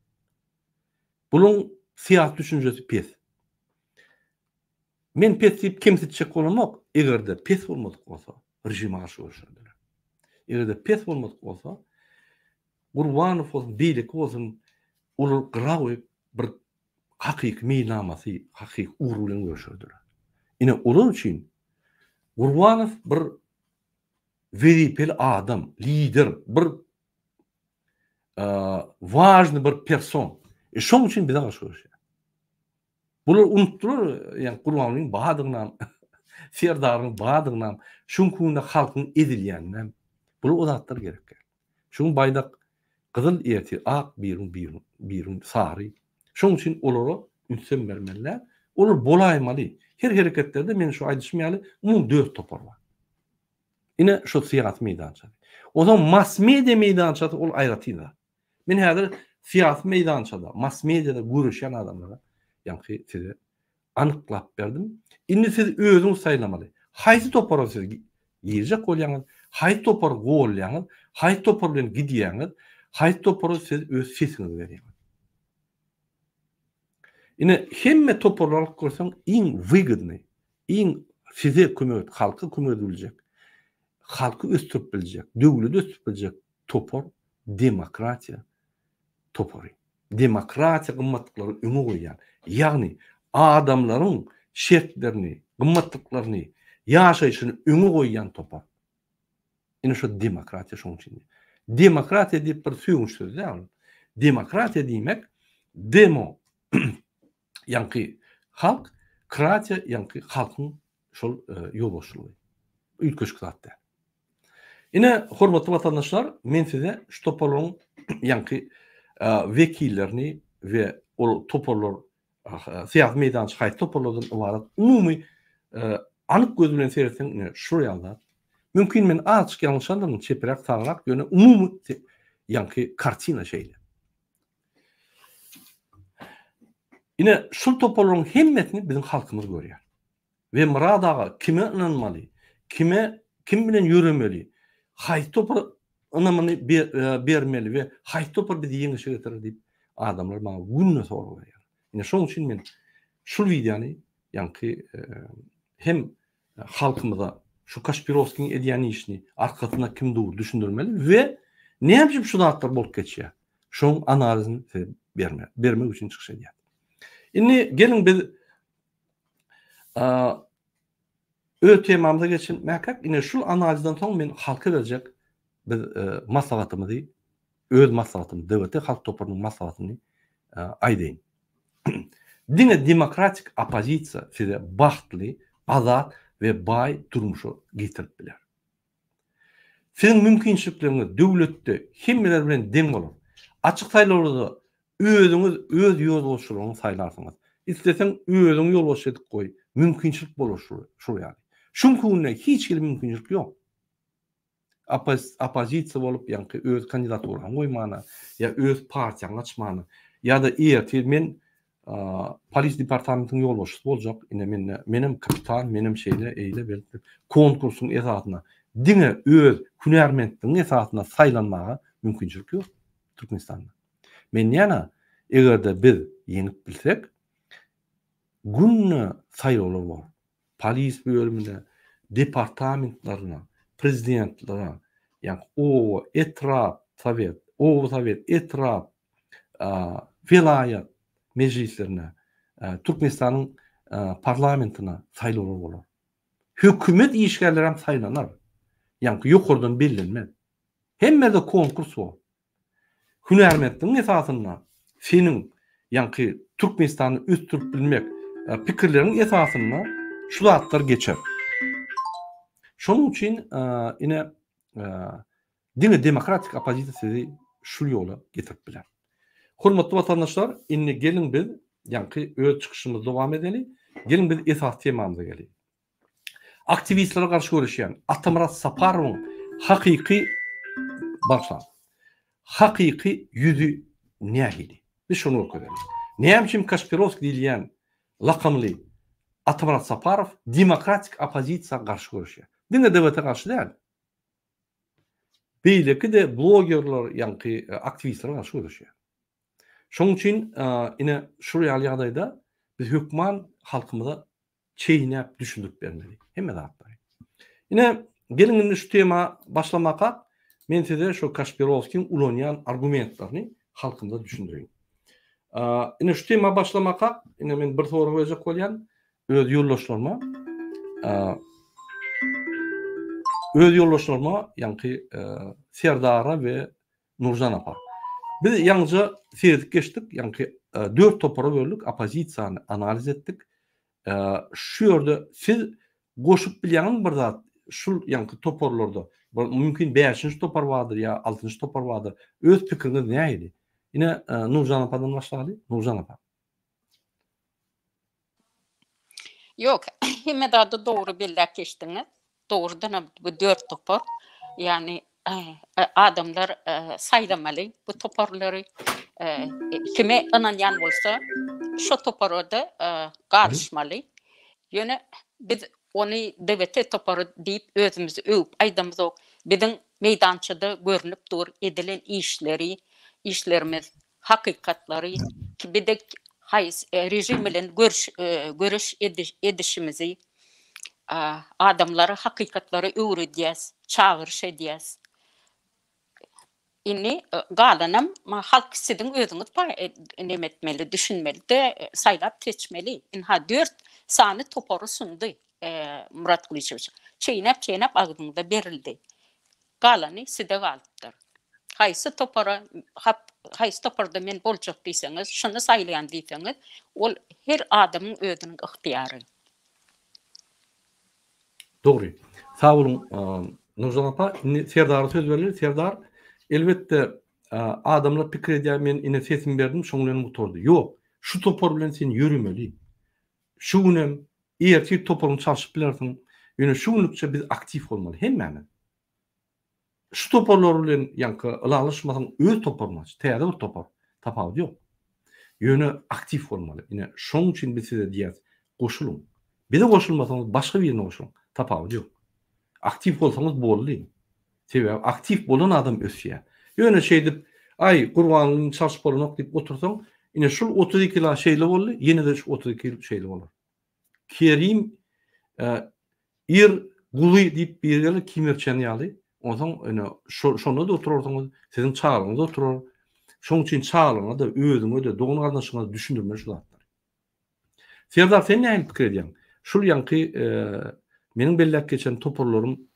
Bularyň syýasy düşünjesi pes. Men pes diýip kemsitjek bolamok, eger-de pes bolmadyk bolsa, režime garşy göreşerdiler. Eger-de pes bolmadyk bolsa, Gurbanow bolsun, beýleki bolsun, olar gyra goýup bir hakyky meýilnamasy, hakyky ugry bilen göreşerdiler. Ine, olar üçin Gurbanow bir wezipeli adam, lider, bir wažny bir person. E, şoň üçin bize garşy göreşýär. Bular unutdylar, ýa Gurbangulyň badygynam, Serdaryň badygynam, şuň günde halkyň ezilýäninem. Bular o zatlar gerek däl. Şu gün baýdak gyzyl, ertir ak, birin birin birin sary. Şoň üçin olara ünsem bermeli däl. Olar bolaýmaly. Her hereketlerde men şu aýdyşym ýaly umumy dört topar bar. Ine şu syýasy meýdançasy. Onsoň mass media meýdançasy ol aýratyn zat. Men häzir syýasy meýdançada, mass mediada göreşýän adamlara ýaňky size anyklap berdim. Indi siz özüňiz saýlamaly. Haýsy topara siz girjek bolýaňyz, haýsy topary golýaňyz, haýsy topar bilen gidýäňiz, haýsy topara siz öz sesiňizi berýäňiz. Ine hemme toparlary alyp görseň iň wygodnyý, iň size kömek, halka kömek edip biljek, halky ösdürip biljek, döwleti ösdürip biljek topar demokratiýa topary. Demokratiýa gymmatlyklary öňe goýýan, ýagny adamlaryň şertlerini, gymmatlyklaryny, ýaşaýşyny öňe goýýan topar. Ine şo demokratiýa şoň üçin. Demokratiýa diýip bir sögünç söz däl ol. Demokratiýa diýmek demo ýaňky halk, kratiýa ýaňky halkyň şol e, ýolbaşçylygy. Üýtgeşik zat däl. Ine, hormatly watandaşlar, men size şu toparlaryň ýaňky e, wekillerini we ol toparlar syýasy meýdança haýsy toparlardan ybarat umumy anyk göz bilen seretseň ine şul ýaly zat. Mümkin men azajyk ýalňyşandyryn çepiräk sagrak ýöne umumy ýaňky kartina şeýle. Ine şul toparlaryň hemmesini biziň halkymyz görýär. We Myrat aga kime ynanmaly, kime kim bilen ýöremeli, haýsy topara ynamyny bermeli we haýsy topar bizi ýeňişe getirer diýip adamlar maňa günde sorag berýär. Ine şoň üçin men şul wideony ýaňky hem halkymyza şu Kaşpirowskiň edýän işini arkasynda kim dur düşündirmeli we näme üçin şu zatlar bolup geçýär şoň analizini size berme bermek üçin çykyş edýän. Indi geliň biz Öz temamyza geçmäkäk, ine şul analizden soň men halka berjek biz maslahatymyzy, öz maslahatymy, DWT halk toparynyň maslahatyny aýdaýyn. Diňe demokratik oppozisiýa size bagtly, azat we baý durmuşa getirip biler. Siziň mümkinçilikleriňiz döwletde hemmeler bilen deň bolar. Açyk saýlawlarda özüňiz öz ýolbaşçylaryňyzy saýlarsyňyz. Isleseň özüňi ýolbaşçy edip goý, mümkinçilik bolar şul ýaly. Şuňky günde hiç hili mümkinçilik ýok. Oppozisiýa bolup ýaňky öz kandidaturaňy goýmana ýa öz partiýaňy açmana ýa-da ertir men polis departamentiniň ýolbaşçysy boljak, ine mende, menem kapitan, menem şeýle, eýle, beýle konkursyň esasynda diňe öz hünärmentligiň esasynda saýlanmaga mümkinçilik ýok Türkmenistanda. Men ýana eger-de biz ýeňip bilsek, günde saýlawlar bor. Polis bölümine, departamentlerine, prezidentlere, ýa oba, etrap sowet, oba sowet, etrap, welaýat mejlislerine, Türkmenistanyň parlamentine saýlawlar bolar. Hökümet işgärleri hem saýlanar. Ýaňky ýokardan bellenmez. Hemme ýerde konkurs bor. Hünärmentligiň esasynda seniň ýaňky Türkmenistany ösdürip bilmek pikirleriň esasynda şu zatlar geçer. Şonuň üçin ine diňe demokratik oppozisiýa sizi şul ýola getirip biler. Hormatly watandaşlar, indi geliň biz ýaňky öz çykyşymyzy dowam edeli. Geliň biz esasy temamyza geliň. Aktiwistlere garşy göreşýän Atamyrat Saparowyň hakyky bagyşlaň. Hakyky ýüzi nähili? Biz şony görkezeli. Näme üçin Kaşpirowskiý diýilýän lakamly Atamyrat Saparow demokratik oppozisiýa garşy göreşýär? Diňe DWT garşy däl. Beýleki-de blogerler, ýaňky aktiwistlere garşy göreşýär. Şonuň üçin ine şul ýaly ýagdaýda biz hökman halkymyza çeýnäp düşündirip bermeli hemme zatlary. Ine geliň indi şu tema başlamakak men size şu Kaşpirowskiň ulanýan argumentlerini halkymyza düşündireýin. Ine şu tema başlamakak ine men bir sorag berjek bolýan öz ýoldaşlaryma öz ýoldaşlaryma ýaňky Serdara we Nurjan apa. Biz ýaňyja seredip geçdik, ýaňky dört topara böldük, oppozisiýany analiz etdik. Şu ýerde siz goşup bilýäňizmi bir zat, şul ýaňky toparlarda, bir mümkin bäşinji topar bardyr ýa altynjy topar bardyr. Öz pikiriňiz nähili? Ine, Nurjan apadan başlaly. Nurjan apa. Ýok, hemme zady dogry belläp geçdiňiz. Dogrudanam bu dört topar. Ýagny adamlar saýlamaly bu toparlary. Kime ynanýan bolsa, şo topara-da garyşmaly. Ýöne biz ony DWT topary diýip özümizi öwüp aýdamyzok. Biziň meýdançada görnüp dur edilen işleri, işlerimiz hakykatlary, bize haýsy režim bilen göreş edişimizi adamlara hakykatlary öwredýäs, çagyryş edýäs. Indi galanam halk siziň özüňiz neme etmeli, düşünmeli-de, saýlap seçmeli. Ynha dört sany topary sundy Murat Gylyçowiç. Çeýnäp-çeýnäp agzyňyza berildi. Galany size galypdyr. Haýsy topara haýsy toparda men boljak diýseňiz, şuny saýlaýan diýseňiz, ol her adamyň özüniň ygtyýary. Dogry. Sag boluň Nurjan apa. Indi Serdara söz bereli. Serdar, elbetde adamlar pikir edýär, men ine sesimi berdim, şoň bilen gutardy. Ýok. Şu topar bilen sen ýöremeli. Şu günem, ertir toparyňy çalşyp bilersiň. Ýöne şu günlükçe biz aktiw bolmaly hemmämiz. Şu toparlar bilen ýaňky ylalaşmasaň öz toparyňy aç, täze bir topar, tapawudy ýok. Ýöne aktiw bolmaly. Ine, şoň üçin biz size diýýäs, goşulyň. Bize goşulmasaňyz başga birine goşulyň, tapawudy ýok. Aktiw bolsaňyz boldy. Sebäbi aktiw bolan adam ösýär. Ýöne şeýdip, aý, Gurbangulyny çalşyp bolanok diýip otursaň, ine şul 32 ýyl-a şeýle boldy, ýene-de şu 32 ýyl şeýle bolar. Kerim Ir Guly diýip biri geler Kim Ir Çen ýaly. Onsoň ine şonda-da oturarsyňyz, siziň çagalygyňyz oturar. Şonuň üçin çagalygyňa-da, özüňe-de, dogan-garyndaşyňa-da düşündirmeli şu zatlary. Serdar sen nähili pikir edýäň? Şul ýaňky meniň belläp geçen toparlarym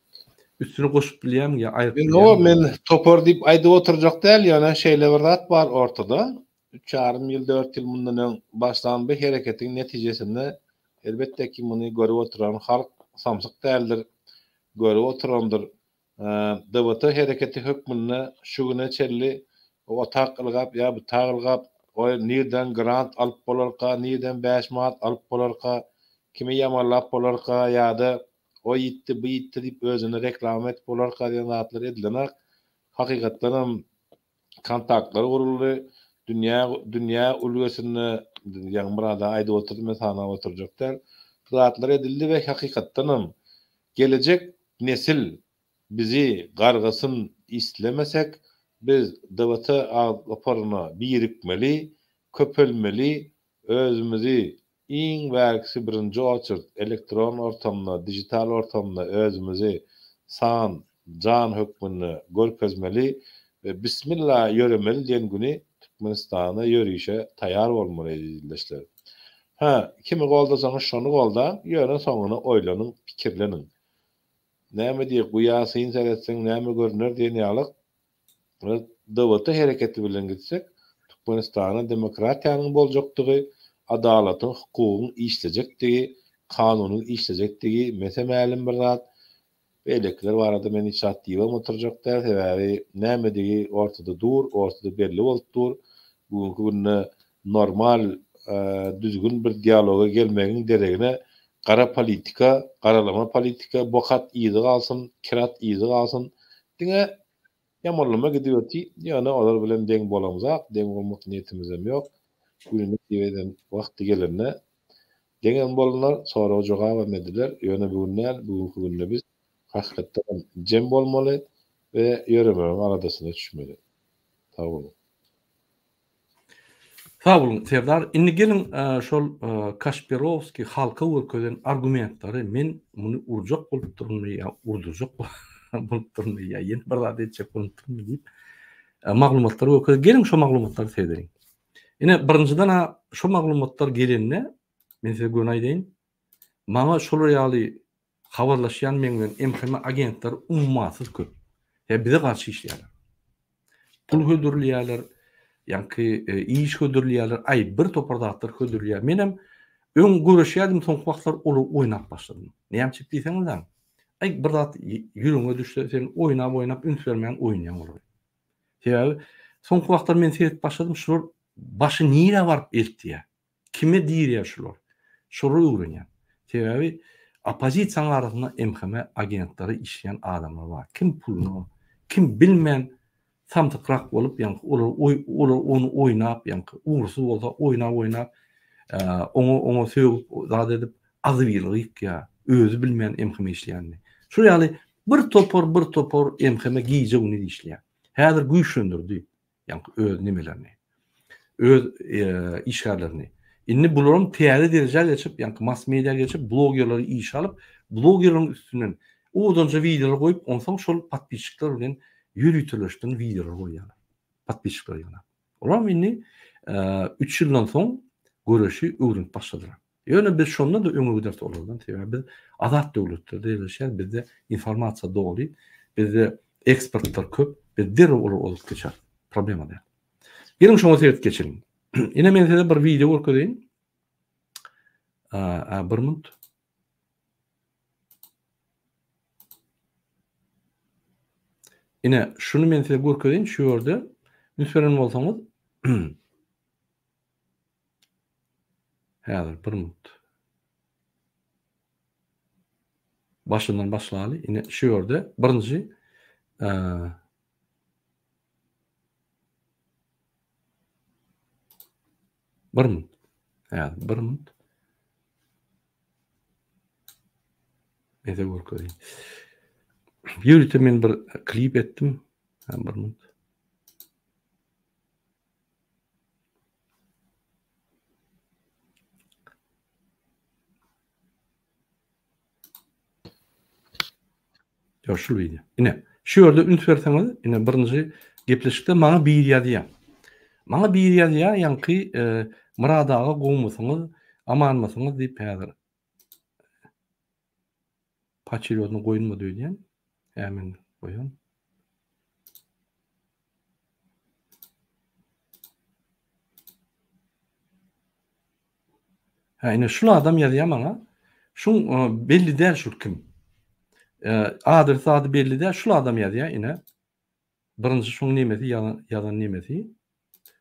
üstüne goşup bilýämiň ýa aýryp bilýämiň? Ýok, men topar diýip aýdyp oturjak däl, ýöne şeýle bir zat bar ortada. Üç ýarym ýyl, dört ýyl mundan öň başlan bu hereketiň netijesinde, elbetde ki, muny görüp oturan halk samsyk däldir, görüp oturandyr. DWT hereketi hökmünde şu güne çenli o tak ylgap ýa bu tak ylgap, oý nirden grant alyp bolarka, nirden bäş manat alyp bolarka, kimi ýamanlap bolarka ýa-da o ýitdi, bu ýitdi diýip özüni reklama edip bolarka diýen zatlar edilenak. Hakykatdanam kontaktlar guruldy. Dünýä dünýä ülgesinde ýaňy bir adam aýdyp oturdy, men sanap oturjak däl. Bu zatlar edildi we hakykatdanam gelejek nesil bizi gargasyn islemesek, biz DWT toparyna birikmeli, köpelmeli, özümizi Iň bärkisi birinji oçert elektron ortamda, dijital ortamda özümizi san, jan hökmünde görkezmeli we bismilla ýöremeli diýen güni Türkmenistana ýörişe taýar bolmaly eziz ildeşler. Hä, kimi goldasaňyz şony goldaň, ýöne soňuna oýlanyň, pikirleniň. Näme diýer, guýa syn seretseň näme görner diýen ýalyk, DWT hereketi bilen gitsek, Türkmenistanda demokratiýanyň boljakdygy, adalatyň, hukugyň işlejekdigi, kanunyň işlejekdigi mese-mälim bir zat. Beýlekiler barada men hiç zat diýibem oturjak däl, sebäbi nämedigi ortada dur, ortada belli bolup dur. Bu günki günde normal, düzgün bir dialoga gelmegiň deregine gara politika, garalama politika, bok at yzy galsyn, kir at yzy galsyn, diňe ýamanlama gidip otyr. Ýöne olar bilen deň bolamzak, deň bolmak niýetimizem ýok. Güni nesip eden wagty gelende Deňem bolunar, sorag-jogabam ediler, ýöne bu gün däl, bu günki günde biz hakykatdanam jem bolmaly we ýöremegiň aladasyna düşmeli. Sag boluň. Sag boluň Serdar. Indi geliň şol Kaşperowskiý halka görkezen argumentlary men muny urjak bolupdyrynmy ýa urdurjak bolupdyrynmy ýa ýene bir zat etjek bolupdyrynmy diýip maglumatlary görkezdi. Geliň şo maglumatlary seredeliň. Ine, birinjiden-ä şu maglumatlar gelende, men size göni aýdaýyn, maňa şolar ýaly habarlaşýan meň bilen MHM agentleri ummasyz köp. Ýa bize garşy işleýärler. Pul hödürleýärler, ýaňky e, iş hödürleýärler, aý bir topar zatlar hödürleýär. Menem öň göreşýärdim, soňky wagtlar olary oýnap başladym. Näme üçin diýseňiz, aý bir zat ýüregiňe düşse, sen oýnap-oýnap üns bermän oýnaýaň olary. Sebäbi soňky wagtlar men seredip başladym, şular başy nirä baryp eltýär? Kime dirýär şular? Şolary öwrenýän. Sebäbi oppozisiýanyň arasynda MHM agentlary işleýän adamlar bar. Kim puluna, kim bilmän samsykrak bolup, ýaňky olar olar ony oýnap, ýaňky ugursyz bolsa oýnap-oýnap, oňa oňa sögüp zat edip agzybirligi ýykýar, özi bilmän MHM işleýänini. Şol ýaly Bir topar bir topar MHM gije gündiz işleýär. Häzir güýçlendirdi ýaňky öz nemelerini. Öz işgärlerini. Indi bularam täze derejä geçip, ýaňky mass media geçip, blogerleri işe alyp, blogerleriň üstünden owadanja wideolar goýup, onsoň şol podpisçikler bilen ýöriteleşdiren wideolar goýýarlar. Podpisçikler ýygnap. Olaram indi üç ýyldan soň göreşi öwrenip başladylar. Ýöne biz şonda-da öňe gideris olardan, sebäbi biz azat döwletlerde ýerleşýäris, bizde informasiýa doly, bizde ekspertler köp, biz derrew olary ozup geçeris. Problema däl. Geliň şoňa seredip geçeliň. Ine men size bir wideo görkezeýin. A, bir minut. Ine şuny men size görkezeýin şu ýerde. Üns beren bolsaňyz, Häzir bir minut. Başyndan başlaly. Ine şu ýerde birinji bir minut. Häzir bir minut. Nede görkezeyim. Ýörite men bir klip etdim. Bir minut. Ýok, şul wideo. Ine, şu ýerde üns berseňiz, ine birinji gepleşikde maňa biri ýazýar. Maňa biri ýazýar, ýaňky e, Myrat aga gowumysyňyz, amanmysyňyz diýip häzir. Paçerýodny goýulmady öýdýän. Hä men goýan. Hä ine şul adam ýazýar maňa. Şuň e, belli däl şul kim. E, adresi ady belli däl şul adam ýazýar ine. Birinji şuň nemesi ýazan nemesi.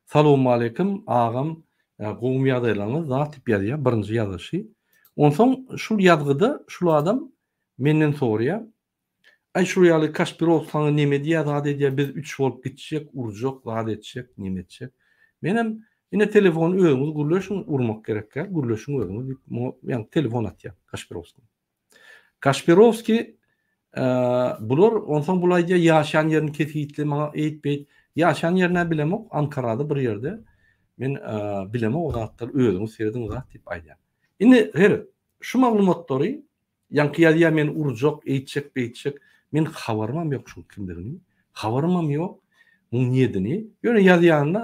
Salowmaleýkim agam gowmy ýagdaýlaryňyz zat diýip ýazýar birinji ýazyşy. Onsoň şul ýazgyda şul adam menden soraýar. Aý şul ýaly Kaşpirow saňa neme diýýär zat edýär biz üç bolup gitjek urjak zat etjek neme etjek. Menem ine telefony özüňiz gürleşiň urmak gerek däl gürleşiň özüňiz diýip muňa ýaňky telefon atýar Kaşpirowskiý. Kaşpirowskiý bular onsoň bul aýdýar ýaşaýan ýerini kesgitle maňa eýt beýt ýaşaýan ýerini bilemok Ankarada bir ýerde men bilemok o zatlary özüňiz serediň zat diýip aýdýar. Indi seret şu maglumatlary ýaňky ýazýar meni urjak eýtjek beýtjek men habarymam ýok şuň kimdigini habarymam ýok muň niýedini ýöne ýazýanda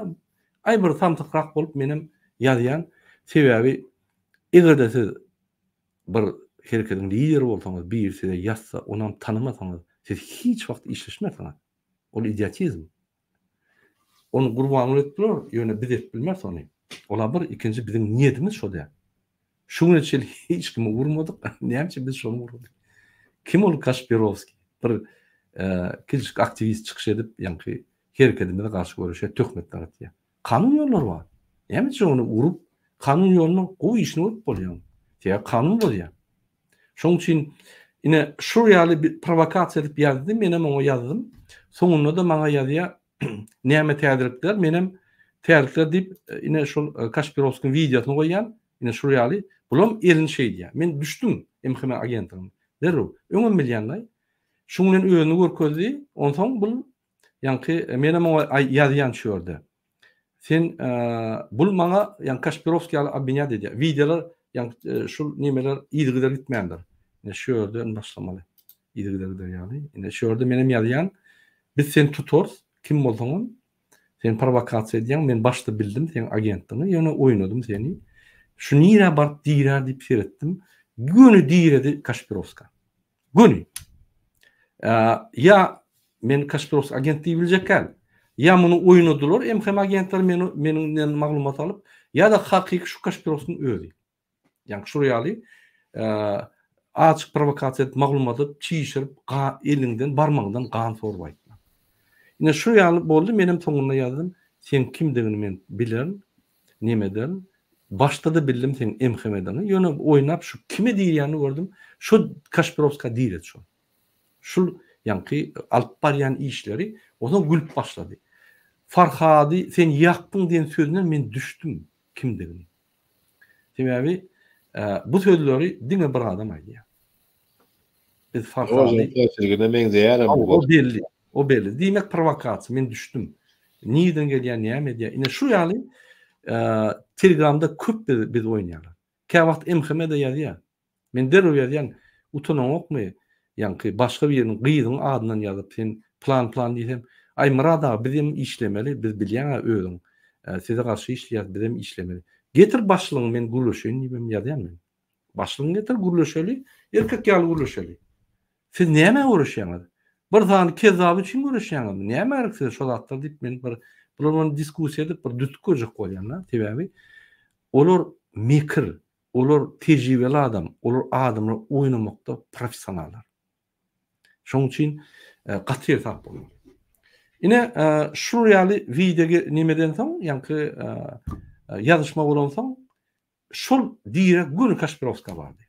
aý bir samsykrak bolup menem ýazýan sebäbi. Eger-de siz bir hereketiň lideri bolsaňyz, biri size ýazsa, onam tanamasaňyz, siz hiç wagt işleşmersiňiz. Ol idiotizm. Ony Gurbanguly edip biler, ýöne biz edip bilmeris ony. Ol-a bir, ikinji biziň niýetimiz şo däl. Şu güne çenli hiç kimi urmadyk, näme üçin biz şony urmadyk? Kim ol Kaşpirowskiý? Bir kiçijik aktiwist çykyş edip, ýaňky hereketimize garşy göreşýär, töhmetler atýar. Kanun ýollary bar. Näme üçin ony urup, kanun ýoluna gowy işini görüp bolýar. Sebäbi kanun bozýar. Şonuň üçin ine şu ýaly bir prowokasiýa edip ýazdy, menem oňa ýazdym. Soňunda-da maňa ýazýar, näme täzelikler, menem täzelikler diýip, ine şol Kaşpirowskiň wideosyny goýýan, ine şul ýaly. Bulam elini şeýdýär. Men düşdüm MHM agentligine. Derrew. Öňem bilýän-laý. Şuň bilen özüni görkezdi. Onsoň bul Ýaňky menem oňa ýazýan şu ýerde. Sen bul maňa ýaňky Kaşpirowskiý ýaly obwinýat edýär. Wideolar ýaňky şul nemeler yzygider gitmändir. Ine şu ýerden başlamaly. Yzygider gider ýaly. Ine şu ýerde menem ýazýan. Biz seni tutarys, kim bolsaňam. Sen prowokasiýa edýäň, men başda bildim seň agentdigiňi, ýöne oýnadym seni. Şu nirä baryp dirär diýip seretdim. Göni diredi Kaşpirowska. Göni. Ýa men Kaşpirowskiý agent diýip biljek däl. Ýa muny oýnadylar MHM agentleri meni meniňden maglumat alyp, ýa-da hakyky şu Kaşpirowskiň özi. Ýagny şul ýaly açyk prowokasiýa edip maglumat alyp çişirip eliňden barmagyňdan gan sorup aýtmak. Ine şu ýaly boldy menem soňunda ýazdym seň kimdigini men bilerin neme ederin. Başda-da bildim seň MHM-digiňi, ýöne oýnap şu kime diýilýänini gördüm. Şu Kaşpirowska diýiledi şol. Şul ýaňky alyp barýan işleri, onsoň gülüp başlady. Farhady sen ýakdyň diýen sözünden men düşdüm kimdigini. Sebäbi bu sözleri diňe bir adam aýdýar. Biz Farhady Ožurgine meňzeýärem bu. O belli. O belli. Diýmek prowokasiýa. Men düşdüm. Nirden gelýär, näme edýär? Ine şu ýaly Telegramda köp biz, biz oýnaýarlar. Käwagt MHM-de ýazýar. Men derrew ýazýan, utanaňokmy? Ýaňky başga biriniň gyzyň adyndan ýazyp, sen plan plan diýsem, aý Myrat aga bizem işlemeli, biz bilýäň-ä özüň. Size garşy işleýäs, bizem işlemeli. Getir başlygyňy men gürleşeýin diýibem ýazýan men. Başlygyňy getir gürleşeli, erkek ýaly gürleşeli. Siz nämä göreşýäňiz? Bir sany kezzaby üçin göreşýäňizmi? Nämä gerek size şo zatlar diýip men bir bular bilen diskussiýa edip bir düzüp görjek bolýan-da. Sebäbi olar mekir, olar tejribeli adam, olar adamlar oýnamakda professionallar. Şonuň üçin gaty hesap bolmaly. Ine, şul ýaly wideo nemeden soň, ýaňky ýazyşma bolansoň, Şol direk göni Kaşpirowska bardy.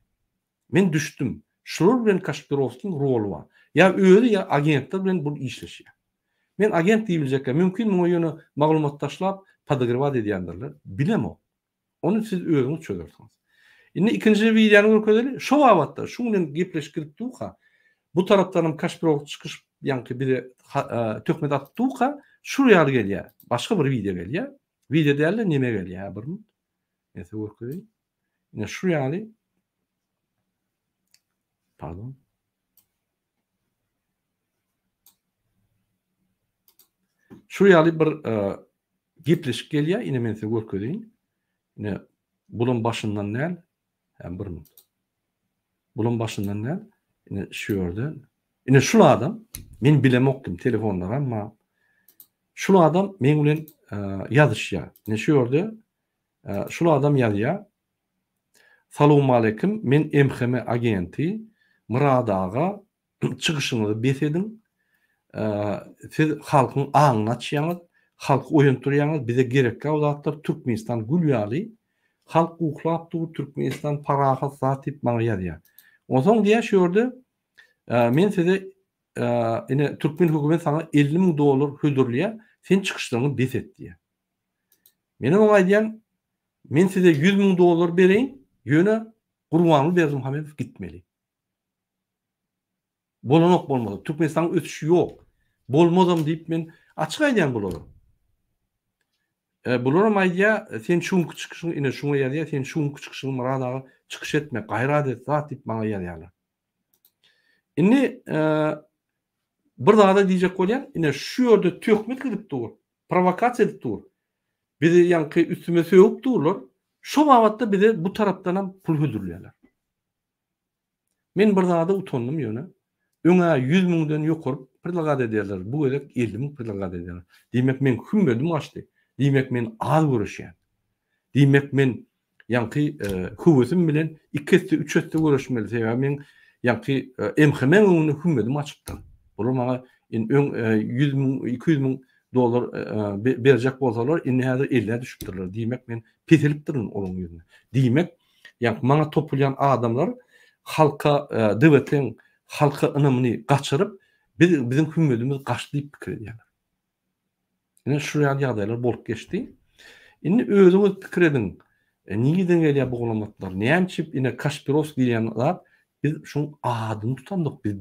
Men düşdüm. Şular bilen Kaşpirowskiň roly bar. Ýa özi ýa agentler bilen bul işleşýär. Men agent diýibiljekkä mümkin muňa ýöne maglumat taşlap podogrewać edýändirler. Bilemok. Ony siz özüňiz çözersiňiz. Indi ikinji wideony görkezeli. Şo babatda şuň bilen gepleşik gidip durka bu tarapdanam Kaşpirow çykyş ýaňky bize töhmet atyp durka şul ýaly gelýär. Başga bir wideo gelýär. Wideo däl-de neme gelýär bir minut. Men size görkezeyim. Ine şu ýaly Pardon. Şu ýaly bir e, gepleşik gelýär. Ine men size görkezeyim. Ine bulan başyndan däl. Hem bir minut. Bulan başyndan däl. Ine şu ýerde. Ine şu adam men bilemok kim telefonlar amma şul adam men bilen e, ýazyşýar. Ine şu ýerde Şul adam ýazýar, Salowmaleýkim, men MHM agenti Myrat aga, çykyşyňyzy bes ediň. Siz halkyň aňyny açýaňyz, halky oýantdyrýaňyz, bize gerekkä o zatlar, Türkmenistan gül ýaly, halk uklap dur, Türkmenistan parahat zat diýip maňa ýazýar. Onsoň diýýär şu ýerde, men size ine türkmen hökümeti saňa 50 müň dollar hödürleýär, sen çykyşlaryňy bes et diýýär. Menem oňa aýdýan, men size 100 müň dollar bereýin, ýöne Gurbanguly Berdimuhamedow gitmeli. Bolanok bolmasa, Türkmenistanyň ösüşi ýok. Bolmazam diýip men açyk aýdýan bulara. E, bularam aýdýar, sen şu günki çykyşyň, ine şuňa ýazýar, sen şu günki çykyşyňy Myrat aga çykyş etme, gaýrat et zat diýip maňa ýazýarlar. Indi e, bir zada diýjek bolýan, ine şu ýerde töhmet gidip dur. Prowokasiýa edip dur. Bizi ýaňky üstüme sögüp durlar. Şo babatda bize bu tarapdanam pul hödürleýärler. Men bir zada utandym ýöne. Öň-ä 100 müňden ýokary predlagat edýärler, bu gezek 50 müň predlagat edýärler. Diýmek meň hümmedim gaçdy. Diýmek men az göreşýän. Diýmek men ýaňky höwesim bilen iki esse, üç esse göreşmeli. Sebäbi meň ýaňky MHM-iň öňünde hümmedim gaçypdyr. Bular maňa indi öň 100 müň, 200 müň dollar berjek bolsalar, indi häzir 50-ä düşüpdirler. Diýmek men peselipdirin olaryň ýüzünde. Diýmek, ýaňky maňa topulýan adamlar halka DWT-iň halka ynamyny gaçyryp, biz biziň hümmedimiz gaçdy diýip pikir edýärler. Ine şu ýaly ýagdaýlar bolup geçdi. Indi özüňiz pikir ediň, nireden gelýär bu gulamatlar? Näme üçin ine Kaşpirowskiý diýen zat biz şuň adyny tutamzok biz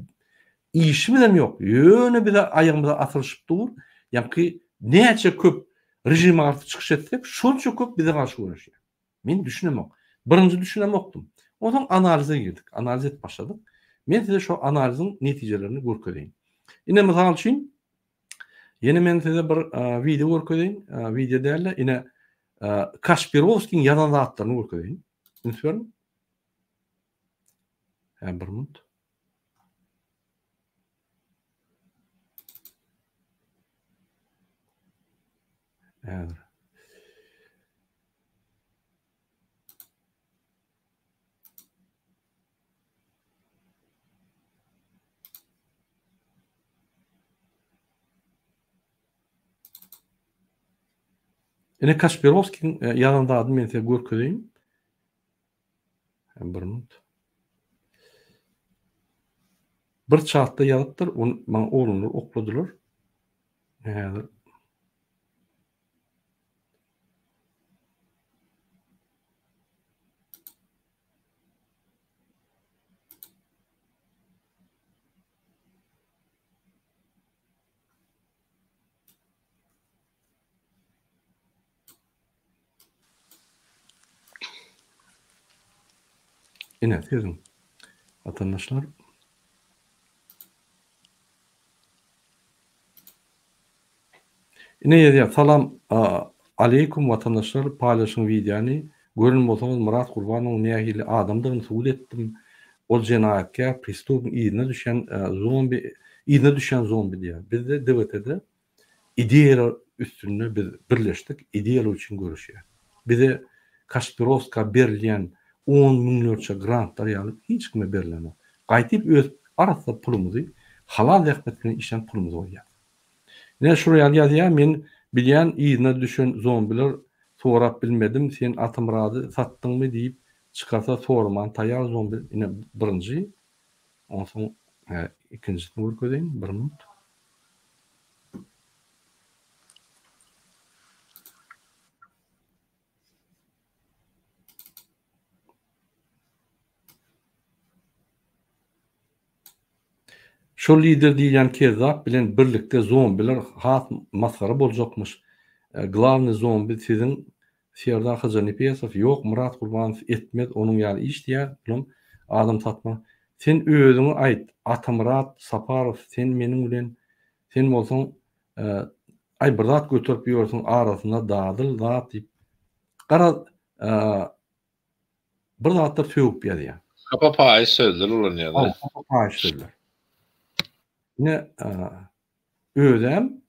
işimizem ýok. Ýöne bize aýagymyza asylyşyp dur. Ýaňky näçe köp režime garşy çykyş etsek, şonça köp bize garşy göreşýär. Men düşünemok. Birinji düşünemokdym. Onsoň analize girdik. Analiz edip başladyk. Men size şo analiziň netijelerini görkezeýin. Ine mysal üçin Ýene men size bir wideo görkezeýin. Wideo däl-de, ine Kaşpirowskiň ýazan zatlaryny görkezeýin. Üns beriň. Hä, bir minut. Häzir. Ine Kasperowskiň e, ýazan zadyny men size görkezeýin. Bir minut. Bir çatda ýazypdyr, ony maňa oglanlar okladylar. Häzir Ine, sözüň. Watandaşlar. Ine ýazýar salam aleýkum watandaşlar paýlaşyň wideony gören bolsaňyz Myrat Gurbanowyň nähili adamdygyny subut etdim ol jenaýatkär prestupnik yzyna düşen zombi yzyna düşýän zombi diýýär bizde DWT-de ideýalar üstünde biz birleşdik ideýalar üçin göreşýäs bize Kaşpirowska berilýän on müňlerçe grantlar ýaly hiç kime berilenok gaýtyp öz arassa pulumyzy halal zähmet bilen işlän pulumyzy goýýas. Ine şular ýaly ýazýar men bilýän yzyna düşen zombiler sorap bilmedim sen Atamyrady satdyňmy diýip çykarsa soraman taýar zombi ine birinji onsoň ikinjisini görkezeýin bir minut. Şol lider diýilýän kezzap bilen birlikde zombiler has masgara boljakmyş. Glawnyý zombi siziň Serdar Hojanepesow ýok Myrat Gurbanow etmez onuň ýaly iş diýýär bulam adam satma sen özüňi aýt Atamyrat Saparow sen meniň bilen sen bolsaň aý bir zat göterip ýörsüň arasynda dadyl zat diýip garaz Bir zatlar sögüp ýazýar. Hapa paýyş sözler ulanýar. Hawa, hapa paýyş sözler. Ine, özem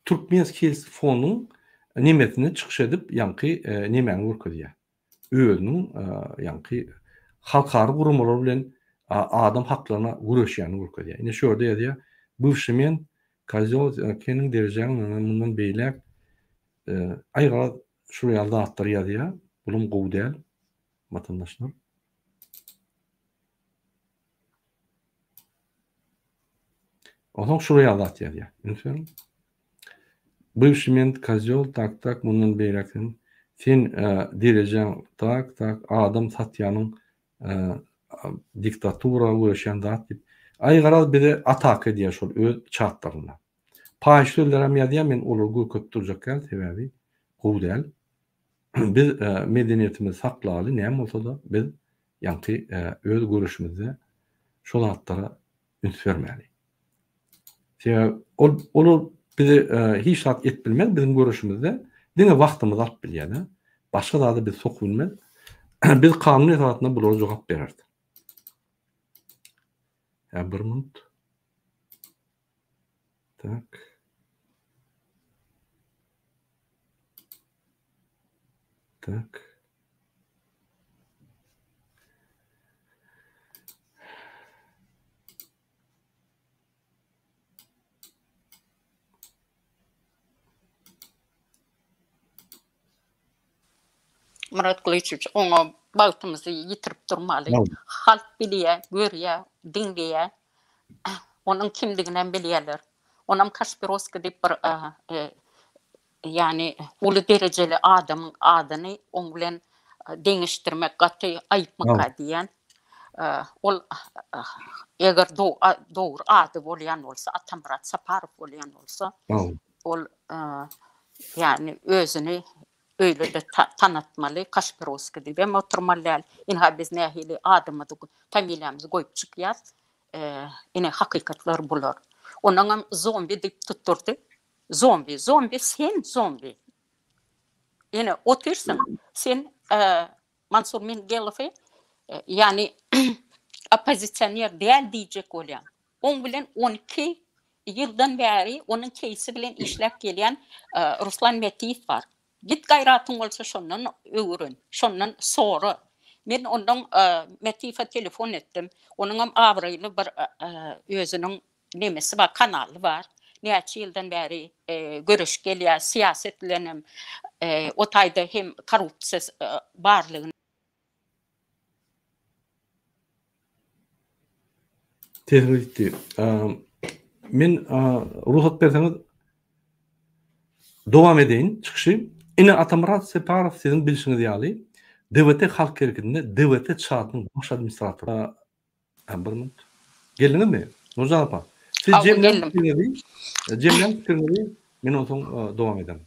Türkmenskiý fonduň nemesinde çykyş edip, ýaňky nemäni görkezýär. Özüniň ýaňky halkara guramalar bilen adam haklaryna göreşýänini görkezýär. Ine şu ýerde ýazýar, Bywşy men kozýol seniň derejäň mundan beýläk Aý garaz şul ýaly zatlar ýazýar. Bulam gowy däl watandaşlar. Onsoň şul ýaly zat ýazýar. Üns beriň. Bywşy men kozýol tak tak mundan beýläk sen sen derejäň tak tak adam satýanyň diktatura göreşýän zat diýip. Aý garaz bize ataka edýär şol öz çatlarynda. Paýyş sözlerem ýazýar men olary görkezip durjak däl sebäbi gowy däl. Biz medeniýetimizi saklaly näme bolsada biz ýaňky öz göreşimizde şo zatlara üns bermäli. Sebäbi ol olar bizi hiç zat edip bilmez biziň göreşimizde diňe wagtymyzy alyp bilýärler. Başga zada biz sokup bilmez. Biz kanun esasynda bulara jogap bereris. Ýa bir minut. Tak. Tak. Myrat Gylyçowiç oňa wagtymyzy ýitirip durmaly. Halk bilýär, görýär, diňleýär. Onuň kimdiginem bilýärler. Onam Kaşpirovskiý diýip bir ýagny uly derejeli adamyň adyny oň bilen deňeşdirmek gaty aýypmyka diýýän. Ol eger dogry ady bolýan bolsa, Atamyrat Saparow bolýan bolsa, ol ýagny özüni öýle-de tanatmaly, Kaşpirovskiý diýibem oturmaly däl. Ynha biz nähili adymyzy, familiýamyzy goýup çykýas. Ine hakykatlar bular. Onuňam zombi diýip tutdurdy. Zombi, zombi sen zombi. Ine otyrsyň sen Mansur Mingelowy ýagny oppozisioner däl diýjek bolýaň. Oň bilen 12 ýyldan bäri onuň keýsi bilen işläp gelýän Ruslan Metiýew bar. Git gaýratyň bolsa şondan öwren, şondan sora. Men ondan Metiýewe telefon etdim. Onuňam abraýly bir özüniň nemesi bar, kanaly bar. Näçe ýyldan bäri göreşip gelýär, syýasat bilen hem o taýda hem korrupsiýa barlygyny. Sesiňiz gitdi. Men rugsat berseňiz dowam edeýin çykyşy. Ine Atamyrat Separow siziň bilşiňiz ýaly DWT Halk Hereketinde DWT çatynyň baş administratory. Bir minut. Geldiňizmi? Nurjan apa. Siz jemläň pikiriňizi, jemläň pikiriňizi, men onsoň dowam ederin.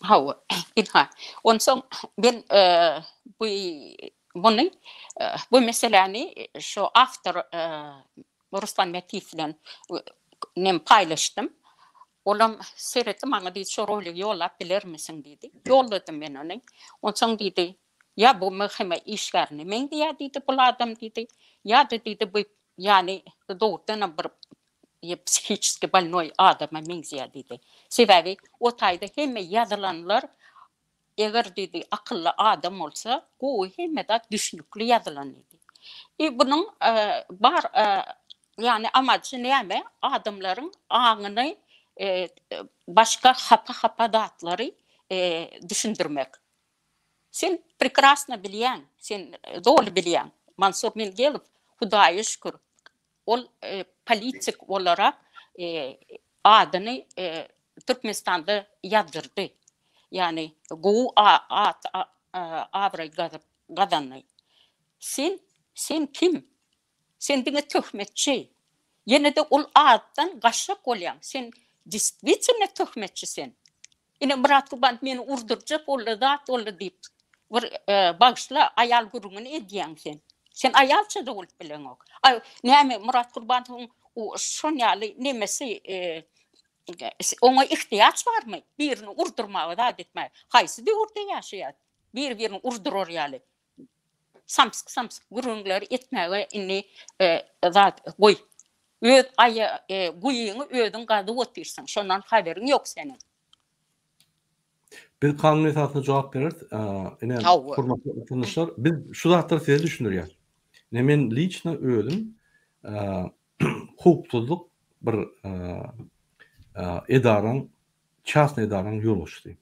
Hawa, ynha. Onsoň men bu muny bu meseläni şu awtor Ruslan Mätiýew bilen nem paýlaşdym. Olam seretdi maňa diýdi, şu roligi ýollap bilermisiň diýdi. Ýolladym men ony. Onsoň diýdi, Ýa bu MHM işgärine meňzeýär diýdi bul adam diýdi. Ýa-da diýdi bu ýany dogrudanam bir psihiçeski bolnoý adama meňzeýär diýdi. Sebäbi o taýda hemme ýazylanlar eger diýdi akylly adam bolsa gowy hemme zat düşnükli ýazylan diýdi. I bunuň bar ýany amajy näme adamlaryň aňyny başga hapa-hapa zatlary düşündirmek. Sen prekrasno bilýäň, sen doly bilýäň. Mansur Mingelow, Hudaýa şükür, ol politik bolarak adyny Türkmenistanda ýazdyrdy. Ýagny gowy at, abraý gazandy. Sen, sen kim? Sen diňe töhmetçi. Ýene-de ol atdan gaçjak bolýaň. Sen destwitelno töhmetçi sen. Ine Myrat Gurbanow meni urdurjak boldy, zat boldy diýip bir bagyşla aýal gürrüňini edýäň sen. Sen aýalça-da bolup bileňok. Aý näme Myrat Gurbanowyň şon ýaly nemesi oňa ihtiýaç barmy? Birini urdurmaga zat etmäge. Haýsy döwürde ýaşaýas? Bir-birini urdurar ýaly. Samsyk samsyk gürrüňleri etmäge indi zat goý. Öz aýa guýyňy özüň gazyp otyrsyň. Şondan haberyň ýok seniň. Biz kanun esasynda jogap bereris. Ine, hormatly watandaşlar, biz şu zatlary size düşündirýäs. Ine men liçno özüm howpsuzlyk bir edaraň, çasnyý edaraň ýolbaşçysy.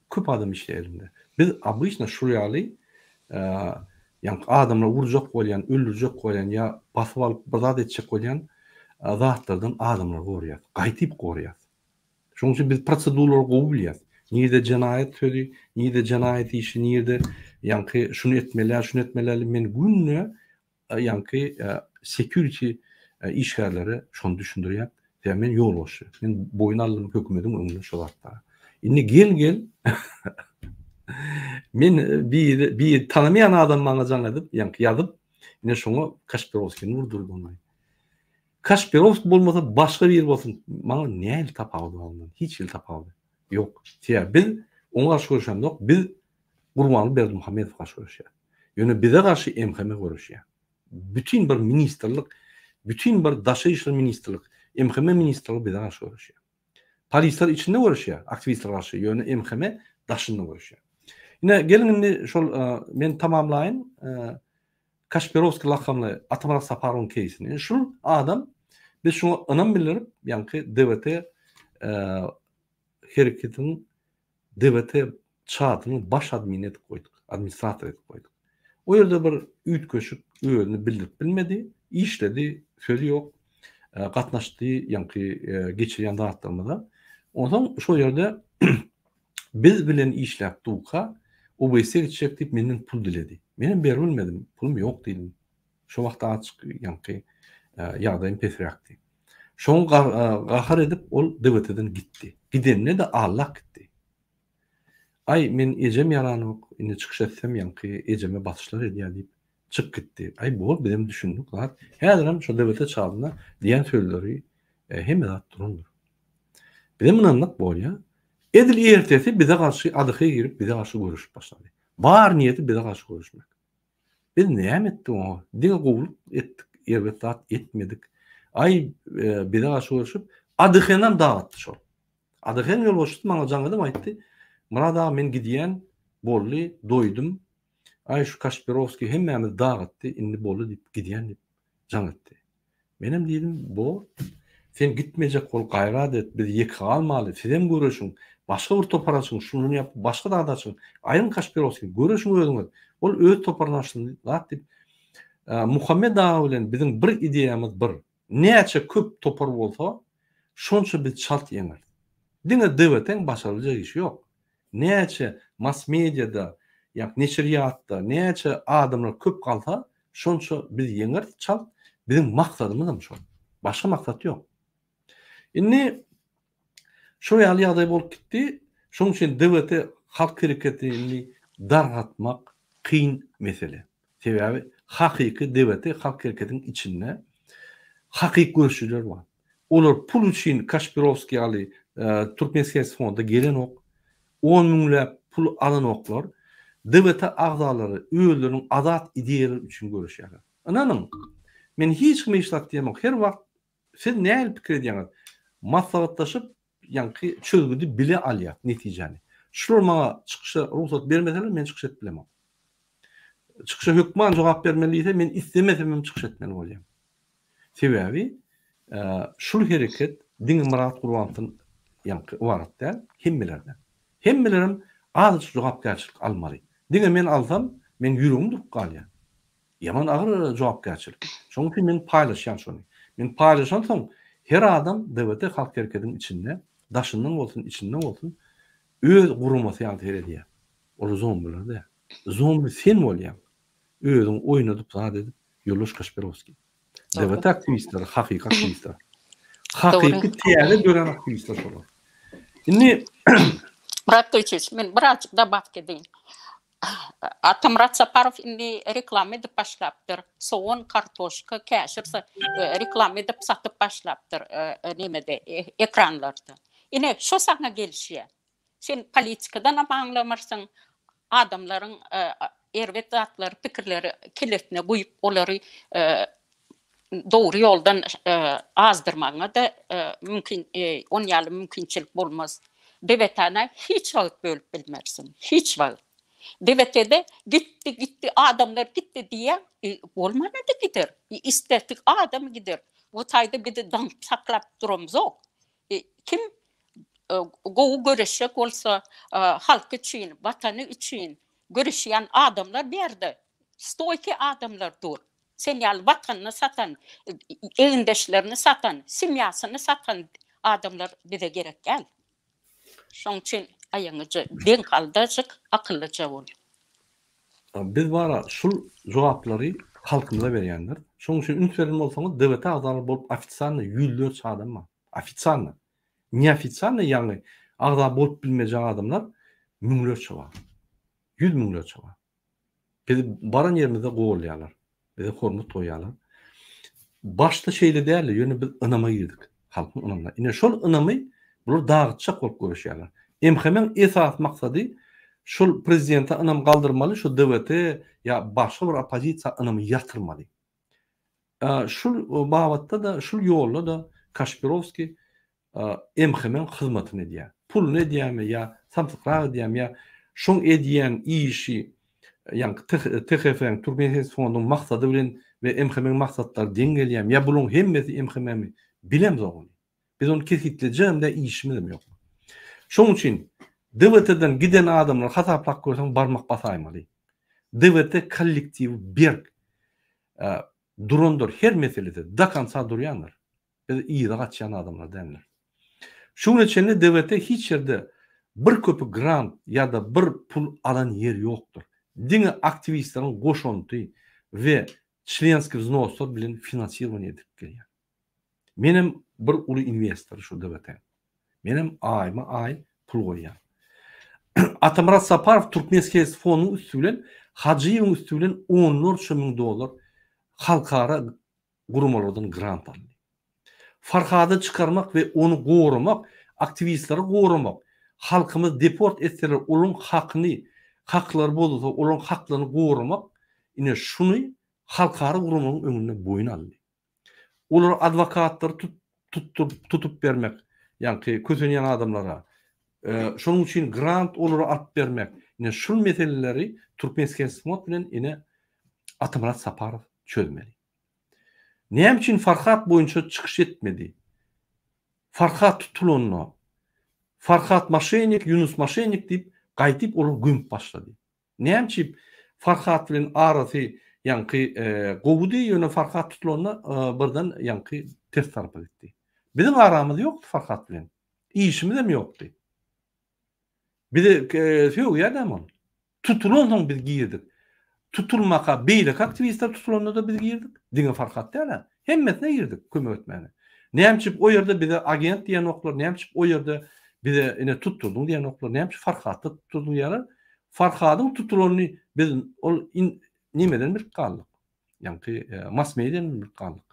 Köp adam işleýär elimde. Biz obyçno şul ýaly ýaňky adamlary urjak bolýan, öldürjek bolýan ýa basyp alyp bir zat etjek bolýan zatlardan adamlary goraýas. Gaýtyp goraýas. Şonuň üçin biz proseduralary gowy bilýäs. Nirde jenaýat sözi, nirde jenaýat işi, nirde ýaňky şuny etmeli däl, şuny etmeli däl. Men günde ýaňky security işgärlere şony düşündirýän. Sebäbi men ýolbaşçy. Men boýun aldym hökümediň öňünde şo zatlara. Indi gel gel men bir bir tanamaýan adam maňa jaň edip, ýaňky ýazyp, ine şoňa Kaşpirowskini urdurdy ony. Kaşpirowski bolmasa başga biri bolsun, maňa nähili tapawudy bar ondan? Hiç hili tapawudy ýok. Sebäbi biz oňa garşy göreşemzok. Biz. Gurbanguly Berdimuhamedow garşy göreşýär. Ýöne bize garşy MHM göreşýär. Bütin bir ministrlik, bütin bir daşary işler ministrlik, MHM ministrligi bize garşy göreşýär. Polisler içinde göreşýär, aktiwistlere garşy, ýöne MHM daşynda göreşýär. Ine, geliň indi şol men tamamlaýyn. Kaşperowskiý lakamly Atamyrat Saparowyň keýsini. Indi şul adam biz şuňa ynam bildirip, ýaňky DWT hereketiniň DWT çatynyň baş admini edip goýduk, administrator edip goýduk. O ýerde bir üýtgeşik özüni bildirip bilmedi, işledi, sözi ýok, gatnaşdy ýaňky geçirýän zatlarymyza. Onsoň şol ýerde biz bilen işläp durka OBS-e gitjek diýip menden pul diledi. Menem berip bilmedim, pulum ýok diýdim. Şo wagt azajyk ýaňky ýagdaýym pesräkdi. Şoňa gahar edip ol DWT-den gitdi. Gidende-de allak gitdi. Aý, men ejem ýaranok, indi çykyş etsem ýaňky ejeme basyşlar edýär diýip çykyp gitdi. Aý bor bizem düşündik zat. Häzirem şo DWT çadynda diýen sözleri hemme zat durandyr. Bizem ynandyk bolýa. Edil ertesi bize garşy ADH girip bize garşy göreşip başlady. Bar niýeti bize garşy göreşmek. Biz näme etdik oňa? Diňe gowulyk etdik, erbet zat etmedik. Aý, bize garşy göreşip, ADH-nam dagatdy şol. ADH-nyň ýolbaşçysy maňa jaň edip aýtdy, Myrat aga men gidýän, boldy, doýdum. Aý, şu Kaşpirowskiý hemmämizi dagatdy, indi boldy diýip gidýän diýip jaň etdi. Menem diýdim, bor. Sen gitmejek bol, gaýrat et, biz ýeke galmaly, sizem göreşiň, başga bir topar açyň, şuny ýap, başga zat açyň. Aýryň Kaşpirowskini, göreşiň özüňiz. Ol öz toparyny açsyn zat diýip. Muhammet aga bilen biziň bir ideýamyz bir. Näçe köp topar bolsa, şonça biz çalt ýeňeris. Diňe DWT-iň başaryljak işi ýok. Näçe mass mediada, ýa neşirýatda näçe adamlar köp galsa, şonça biz ýeňeris çalt. Biziň maksadymyzam şol. Başga maksat ýok. Indi şo ýaly ýagdaý bolup gitdi. Şonuň üçin DWT halk hereketini dargatmak kyn mesele. Sebäbi hakyky DWT halk hereketiniň içinde hakyky göreşijiler bar. Olar pul üçin Kaşpirowskiý ýaly Türkmenselshonda gelenok. On müňläp pul alanoklar. DWT agzalary özleriniň azat ideýalary üçin göreşýärler. Ynanyň, men hiç kime hiç zat diýemok. Her wagt siz nähili pikir edýäňiz? Maslahatlaşyp, ýaňky çözgüdi bile alýas, netijäni. Şular maňa çykyşa rugsat bermeseler, men çykyş edip bilemok. Çykyşa hökman jogap bermeli diýse, men islemesem hem çykyş etmeli bolýan. Sebäbi şul hereket diňe Myrat Gurbanowdan ýaňky ybarat däl, hemmelerden. Hemmelerem azajyk jogapkärçilik almaly. Diňe men alsam, meň ýüregim durup galýar. Ýaman agyr jogapkärçilik. Şonuň üçin men paýlaşýan şony. Men paýlaşansoň her adam DWT halk hereketiniň içinde, daşyndan bolsun, içinde bolsun öz guramasy ýaly seredýär. Olar zombiler däl. Zombi sen bolýaň. Özüňi oýnadyp zat edip Ýoldaş Kaşperowskiý. DWT aktiwistleri hakyky aktiwistler. Hakyky täze dörän aktiwistler şolar. Indi Murat Toýçyýewiç, men birazjyk dabawka edeýin. Atamyrat Saparow indi reklama edip başlapdyr. Sogan, kartoşka, käşir reklama edip satyp başlapdyr nemede, ekranlarda. Ine, şo saňa gelişýär. Sen politikadanam aňlamarsyň, adamlaryň erbet zatlary, pikirleri kellesine guýup, olary dogry ýoldan azdyrmagyňa-da mümkin, on ýaly mümkinçilik bolmaz. DWT-ni hiç wagt bölüp bilmersiň, hiç wagt. DWT-de gitdi, gitdi, adamlar gitdi diýýäň, bolmana-da gider. Isledik adam gider. Bu taýda bizi daňyp saklap duramzok. Kim gowy göreşjek bolsa, halky üçin, watany üçin göreşýän adamlar bu ýerde, stoýkiý adamlar dur. Sen ýaly watanyny satan, egindeşlerini satan, semýasyny satan adamlar bize gerek däl. Şoň üçin aýaňyja deň haldajyk, akyllyja bol. Biz bara şul jogaplary halkymyza berýändir. Şoň üçin üns beren bolsaňyz DWT agzalary bolup ofisialno ýüzlerçe adam bar. Ofisialno. Neofisialno ýagny agza bolup bilmejek adamlar müňlerçe bar. Ýüz müňlerçe bar. Bizi baran ýerimizde gollaýarlar. Bize hormat goýýarlar. Başda şeýle däldi, ýöne biz ynama girdik. Halkyň ynamyna. Ine şol ynamy bular dagytjak bolup göreşýärler. MHM-iň esasy maksady Şol prezidente ynam galdyrmaly, şu DWT ýa başga bir oppozisiýa ynamy ýatyrmaly. Şul babatda-da, şul ýolda-da Kaşpirowskiý MHM-iň hyzmatyny edýär. Puluny edýärmi ýa samsykrak edýärmi ýa şoň edýän işi ýaňky THF-iň, Türkmen Helsinki fondunyň maksady bilen we MHM-iň maksatlary deň gelýärmi ýa bularyň hemmesi MHM-mi bilemzok ony. Biz ony kesgitlejegem-de işimizem ýok. Şoň üçin DWT-den giden adamlary hasaplap görseň barmak basaýmaly. DWT kollektiwi berk durandyr her meselede do konca durýandyr. Biz yza gaçýan adamlar däldir. Şu güne çenli DWT hiç ýerde bir köpük grant ýa-da bir pul alan ýeri ýokdur. Diňe aktiwistleriň goşanty we çlenskiý wznoslar bilen finansirowaniýe edilip gelýär. Menem bir uly inwestor şu DWT. Menem aýma aý pul goýýan. Atamyrat Saparow Türkmenskes fonduň üsti bilen Hajyýewiň üsti bilen onlarça müň dollar halkara guramalardan grant aldy. Farhady çykarmak we ony goramak, aktiwistleri goramak, halkymyz deport etseler olaryň hakyny, haklary bozulsa olaryň haklaryny goramak ine şuny halkara guramalaryň öňünde boýun aldy. Olara adwokatlary tutduryp, tutup bermek, ýaňky kösenýän adamlara, şonuň üçin grant olara alyp bermek, ine şul meseleleri Türkmenskensmot bilen ine Atamyrat Saparow çözmeli. Näme üçin Farhat boýunça çykyş etmedi? Farhat tutulanda, Farhat moşennik, Ýunus moşennik diýip, gaýdyp olar gömüp başlady. Näme üçin Farhat bilen arasy ýaňky gowudy, ýöne Farhat tutulanda birden ýaňky ters tarapa gitdi. Biziň aramyz ýokdy Farhat bilen. Işimizem ýokdy. Bize sögýädem ol. Tutulansoň biz girdik. Tutulmaka beýleki aktiwistler tutulanda-da biz girdik. Diňe Farhat däl-ä. Hemmesine girdik kömek etmäne. Näme üçin o ýerde bize agent diýenoklar, näme üçin o ýerde bize ine tutdurdyň diýenoklar, näme üçin Farhatda tutdurdyň diýýärler. Farhadyň tutulanyny biz ol nemeden bilip galdyk. Ýaňky mass mediadan bilip galdyk.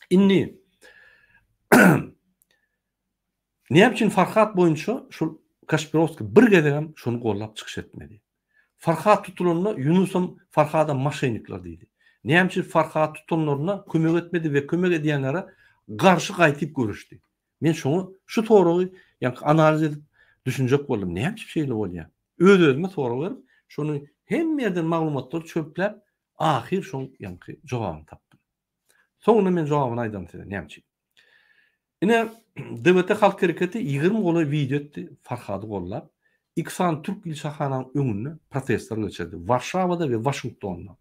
Indi näme üçin Farhat boýunça şol Kaşpirowskiý bir gezegem şony gollap çykyş etmedi. Farhat tutulanda Ýunusam Farhada moşennikler diýdi. Näme üçin Farhat tutanlaryna kömek etmedi we kömek edýänlere garşy gaýtyp göreşdi. Men şoňa şu soragy ýaňky analiz edip düşünjek boldum. Näme üçin şeýle bolýar? Öz-özüme sorag berip, şony hemme ýerden maglumatlary çöpläp, ahyr şoň ýaňky jogabyny tapdym. Soňunda men jogabyny aýdaryn size näme üçin. Ine, DWT Halk Hereketi 20 golaý wideo etdi Farhady gollap. Iki sany türk ilçihananyň öňünde protestler geçirdi. Warşawada we Waşingtonda.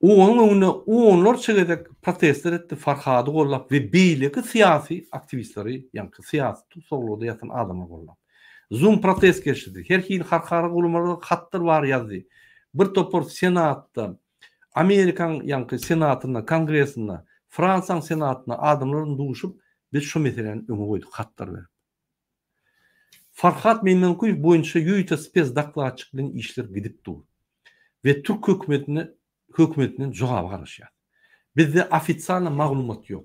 Onuň öňünde onlarça gezek protestler etdi, Farhady gollap we beýleki syýasy aktiwistleri, ýaňky syýasy tussaglykda ýatan adamlary gollap. Zoom protest geçirdi. Her hili halkara guramalara hatlar bar ýazdy. Bir topar Senatda, Amerikaň ýaňky Senatynda, Kongresinde, Fransiýaň Senatynda adamlar bilen duşup, biz şu meseläni öňe goýduk hatlar berip. Farhat Meýmenkuýew boýunça ýörite spes dokladçyk bilen işler gidip dur. We türk hökümetine hökümetinden jogaba garaşýar. Bizde ofisialny maglumat ýok.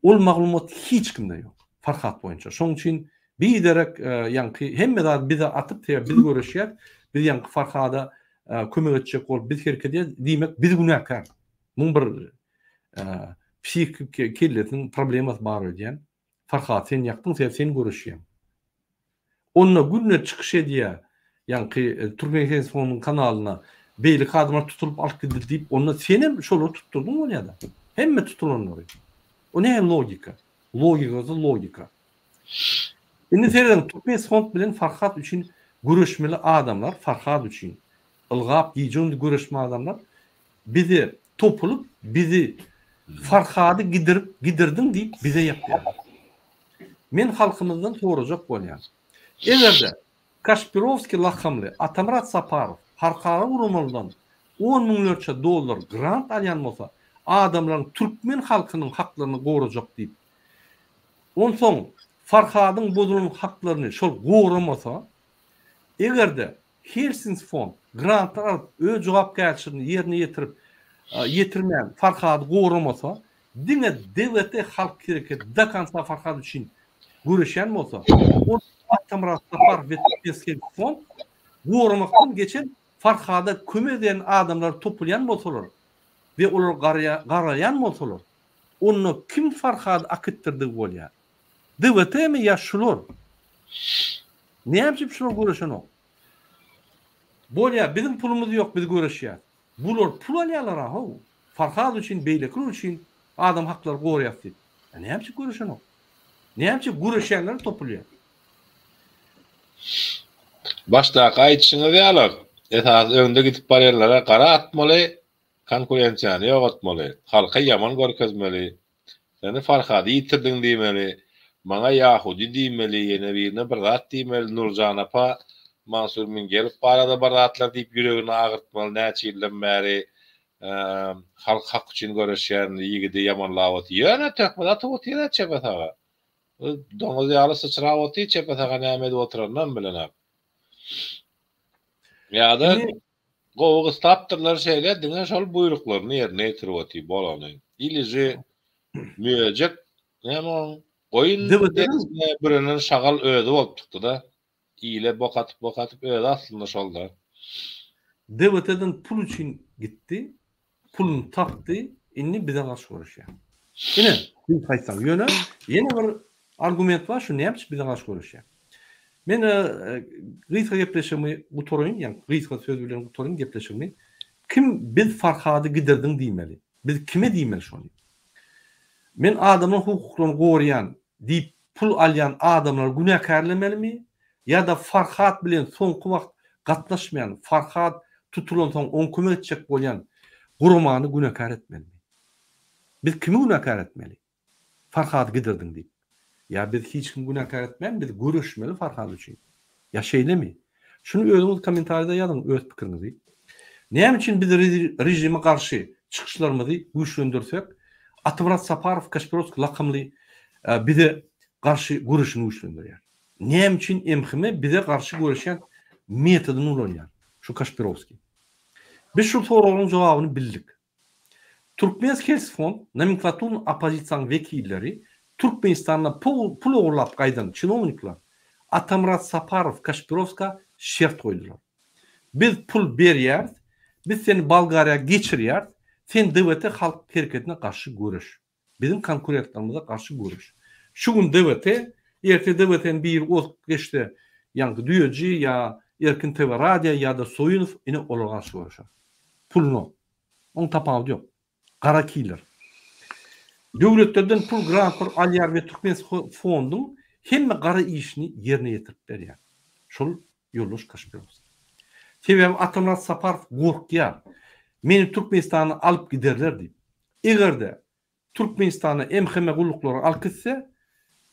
Ol maglumat hiç kimde ýok Farhat boýunça. Şoň üçin biderek ýaňky hemme zady bize atyp sebäbi biz göreşýäs. Biz ýaňky Farhada kömek etjek bolup biz hereket edýäs. Diýmek biz günäkär. Muň bir psihiki kellesiniň problemasy bar öýdýän. Farhat sen ýakdyň sebäbi sen göreşýäň. Onda günde çykyş edýä ýaňky Türkmen Hensonyň kanalyna beýleki adamlar tutulyp alyp gidildi diýip onda senem şolary tutdurdyň bolýada. Hemme tutulanlary. O nähili logika? Logikasyz logika. Indi serediň Türkmen Fond bilen Farhat üçin göreşmeli adamlar Farhat üçin ylgap gije gündiz göreşmeli adamlar Bize topulyp bizi Farhady gidirip gidirdiň diýip bize ýapýarlar. Men halkymyzdan sorajak bolýan. Egerde Kaşpirowskiý lakamly Atamyrat Saparow halkara guramalardan on müňlerçe dollar grant alýan bolsa adamlaryň türkmen halkynyň haklaryny gorajak diýip onsoň Farhadyň bozulan haklaryny şol goramasa egerde Helsinki fond grantlar alyp, öz jogapkärçiligini ýerine ýetirip, ýetirmän Farhady goramasa, diňe DWT Halk Hereketi do konca Farhad üçin. Göreşýän bolsa, ol Atamyrat Saparow we Türkmen Fond goramakdan geçen Farhada kömek eden adamlar topulýan bolsalar we olar garaýan bolsalar, onda kim Farhady akitdirdigi bolýar? DWT-mi ýa şular? Näme üçin şular göreşenok? Bolýar, biziň pulumyz ýok, biz göreşýäs. Bular pul alýarlar-a how. Farhad üçin, beýlekiler üçin adam haklary goraýas diýip. Näme üçin göreşenok? Näme üçin göreşýänler topulýar? Başdaky aýdyşyňyz ýaly, esasy öňde gidip barýanlara gara atmaly, konkurensiýany ýogatmaly, halka ýaman görkezmeli, seni Farhady ýitirdiň diýmeli, maňa ýahudy diýmeli, ýene birine bir zat diýmeli, Nurjan apa Mansur Mingelow barada bir zatlar diýip ýüregini agyrtmaly näçe ýyldan bäri halk hak üçin göreşýän ýigidi ýamanlap otyr. Ýöne töhmet atyp otyr-a çepe-saga. Doňuz ýaly syçrap otyr, çepe-saga näme edip oturanynam bilenok. Ýa-da gowy gystapdyrlar şeýle, diňe şol buýruklaryny ýerine ýetirip otyr, bolany. Iliji möjek, näme oň, goýun derisine bürenen şagal özi bolup çykdy-da. Ile bok atyp bok atyp özi aslynda şolda. DWT-den pul üçin gitdi, puluny tapdy, indi bize garşy göreşýär. Ine, gysga aýtsaň, ýöne ýene bir argument bar, şu näme üçin bize garşy göreşýär. Men gysga gepleşigimi gutaraýyn, ýagny gysga söz bilen gutaraýyn gepleşigimi. Kim biz Farhady gidirdiň diýmeli? Biz kime diýmeli şony? Men adamlaryň hukuklaryny goraýan diýip pul alýan adamlary günäkärlemelimi ýa-da Farhat bilen soňky wagt gatnaşmaýan, Farhat tutulansoň oňa kömek etjek bolýan guramany günäkär etmelimi? Biz kimi günäkär etmeli? Farhady gidirdiň diýip. Ýa biz hiç kimi günäkär etmän biz göreşmeli Farhat üçin. Ýa şeýlemi? Şuny özüňiz kommentariýada ýazyň öz pikiriňizi. Näme üçin biz režime garşy çykyşlarymyzy güýçlendirsek, Atamyrat Saparow Kaşpirovskiý lakamly bize garşy göreşini güýçlendirýär? Näme üçin MHM bize garşy göreşýän metodyny ulanýar şu Kaşpirovskiý? Biz şu soraglaryň jogabyny bildik. Türkmenshelsfond nomenklaturny oppozisiýanyň wekilleri Türkmenistanda pul ogurlap gaýdan çinownikler Atamyrat Saparow Kaşpirowska şert goýdular. Biz pul berýäris, biz seni Bolgariýa geçirýäris, sen DWT halk hereketine garşy göreş. Biziň konkurentlerimize garşy göreş. Şu gün DWT, erte DWT-niň biri ozup geçse, ýaňky Düýeji ýa Erkin TV radio ýa-da Soýunow ine olara garşy göreşer. Puluna. Oň tapawudy ýok. Gara killer. Döwletlerden pul grantlar alýar we Türkmen fonduň hemme gara işini ýerine ýetirip berýär. Şol ýoldaş Kaşpirowskiý. Sebäbi Atamyrat Saparow gorkýar. Meni Türkmenistana alyp giderler diýip. Eger-de Türkmenistana MHM gulluklary alyp gitse,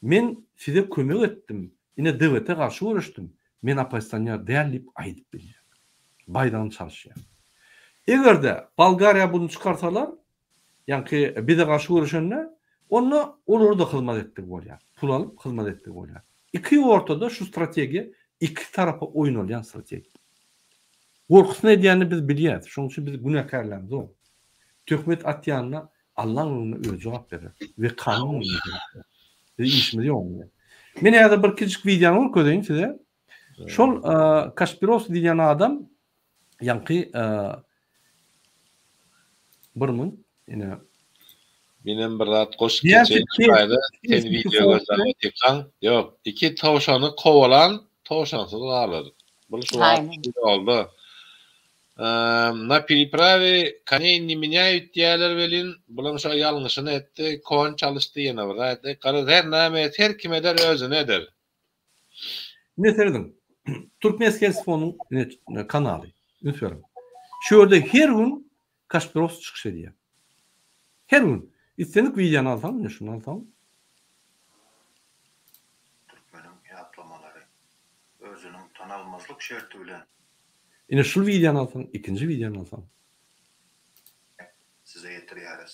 men size kömek etdim, ine DWT garşy göreşdim, men oppozisioner däl diýip aýdyp bilýär. Baýdagyny çalyşýar. Eger-de Bolgariýa buny çykarsalar, ýaňky bize garşy göreşende, onda olara-da hyzmat etdigi bolýar. Pul alyp hyzmat etdigi bolýar. Iki ortada şu strategiýa iki tarapa oýnalýan strategiýa. Gorkusyny edýänini biz bilýäs. Şonuň üçin biz günäkärlämzok. Töhmet atýanyna Allaň öňünde özi jogap berer we kanun öňünde jogap berer. Biz işimiz ýok onuň bilen. Men häzir bir kiçijik wideony görkezeýin size. Şol Kaşpirowskiý diýýän adam ýaňky bir mun ine Menem bir zat goşup geçeýin şu taýda sen wideo gözläp otyrkaň. Ýok, iki towşany kowalan towşansyz galar. Bul şu wagt ýolda. Na pereprawe koneý ne menýaýut diýýärler welin, bulam şo ýalňyşyny etdi, kon çalyşdy ýene bir zat etdi. Garaz her näme etse her kim eder özüne eder. Ine serediň. Türkmenskelsfonyň ine kanaly. Üns beriň. Şu ýerde her gün Kaşpirows çykyş edýär. Her gün. Islendik wideony alsaň, ine şuny alsaň. Türkmeniň ýatlamalary. Özüniň tanalmazlyk şerti bilen. Ine şul wideony alsaň, ikinji wideony alsaň. Size ýetirýäris.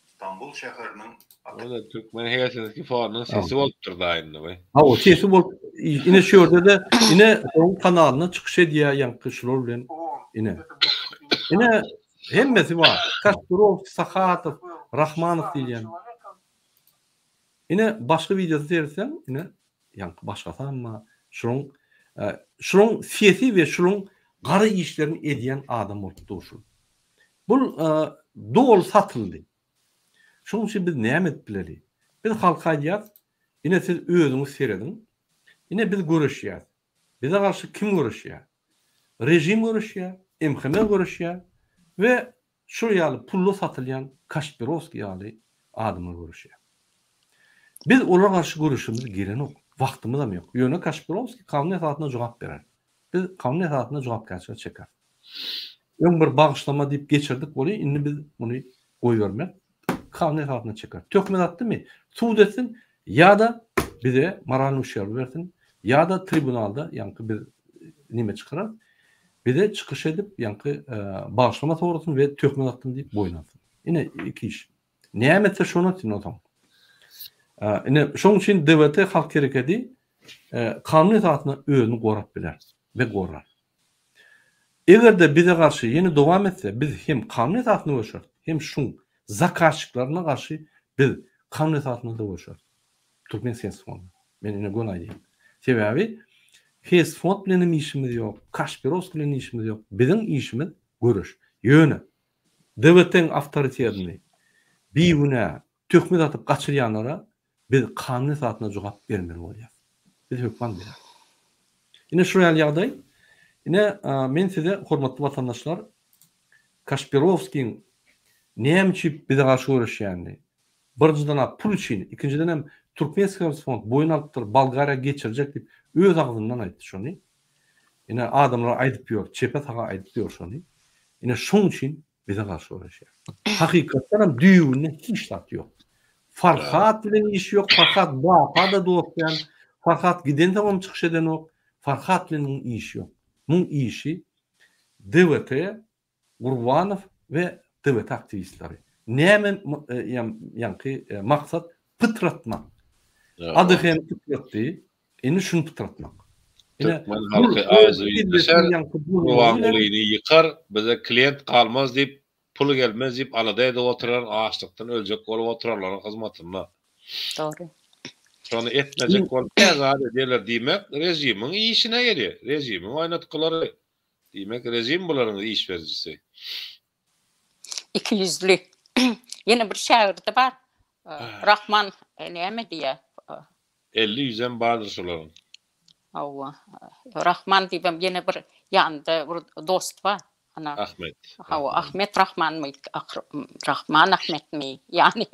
Stambul şäheriniň Ol Türkmen Helsinki forunyň sesi bolupdyr da indi bu. Hawa, sesi bolup, ine şu ýerde-de, ine oň kanalynda çykyş edýär ýaňky şular bilen. Ine. Ine hemmesi bar. Kaşturow, Sahatow, Rahmanow diýilýän. Ine başga wideosy seretseň, ine ýaňky başgasy amma şunuň şunuň sesi we şunuň gara işlerini edýän adam bolup dur şul. Bul doly satyldy. Şonuň üçin biz näme edip bileli? Biz halka aýdýas, ine siz özüňiz serediň. Ine biz göreşýäs. Bize garşy kim göreşýär? Režim göreşýär, MHM göreşýär we Şol ýaly pulla satylýan Kaşpirowskiý ýaly adamlar göreşýär. Biz olara garşy göreşimiz gelenok, wagtymyzam ýok. Ýöne Kaşpirowskiý kanun esasynda jogap berer. Biz kanun esasynda jogapkärçilige çekeris. Öň bir bagyşlama diýip geçirdik weli, indi biz muny goýbermez. Kanun esasynda çekeris. Töhmet atdymy, sud etsin ýa-da bize moralnyý uşerb bersin, ýa-da tribunalda ýaňky biz neme çykararys. Bize çykyş edip, ýaňky bagyşlama sorasyn we töhmet atdym diýip boýun alsyn. Ine iki iş. Näme etse şony etsin onsoň. Ine şoň üçin DWT halk hereketi kanun esasynda özüni gorap biler we gorar. Eger-de bize garşy ýene dowam etse, biz hem kanun esasynda göreşeris, hem şuň zakazçiklaryna garşy biz kanun esasynda-da göreşeris. Türkmen Ses fondy. Men ine göni aýdýan. Sebäbi Ses fond bilen hem işimiz ýok, Kaşpirowskiý bilen işimiz ýok. Biziň işimiz göreş. Ýöne DWT-iň awtoritetini bigünä töhmet atyp gaçyrýanlara biz kanun esasynda jogap bermeli bolýarys. Biz hökman bereris. Ine şu ýaly ýagdaý. Ine men size hormatly watandaşlar Kaşpirowskiň näme üçin bize garşy göreşýänini, Birinjiden-ä pul üçin, ikinjidenem Türkmenskelsfond boýun alypdyr, Bolgariýa geçirjek diýip öz agzyndan aýtdy şony. Ine adamlar aýdyp ýör, çepe saga aýdyp ýör şony. Ine şoň üçin bize garşy göreşýär. Hakykatdanam düýbünde hiç zat ýok. Farhat bilen işi ýok, Farhat Bapa-da dost däl, Farhat gidensoňam çykyş edenok, Farhat bilen muň işi ýok. Muň işi DWT Gurbanow we TWT aktiwistleri. Näme ýaňky maksat pytratmak. ADH-ni pytratdy, indi şuny pytratmak. Türkmen halky agzy birleşer, Gurbangulyny ýykar, bize klient galmaz diýip, pul gelmez diýip alada edip oturan, açlykdan öljek bolup oturanlaryň hyzmatynda. Dogry. Şony etmejek bolup her zat edýärler diýmek, režimiň işine gelýär, režimiň oýnatgylary. Diýmek, režim bularyň iş berijisi. Ikiýüzli. Ýene bir şägirdi bar. Rahman näme diýýär? 50 ýüzem bardyr şolaryň. Hawa. Rahman diýibem ýene bir ýanynda bir dost bar. Ana. Ahmet. Hawa, Ahmet Rahmanmy? Rahman Ahmetmi? Ýani.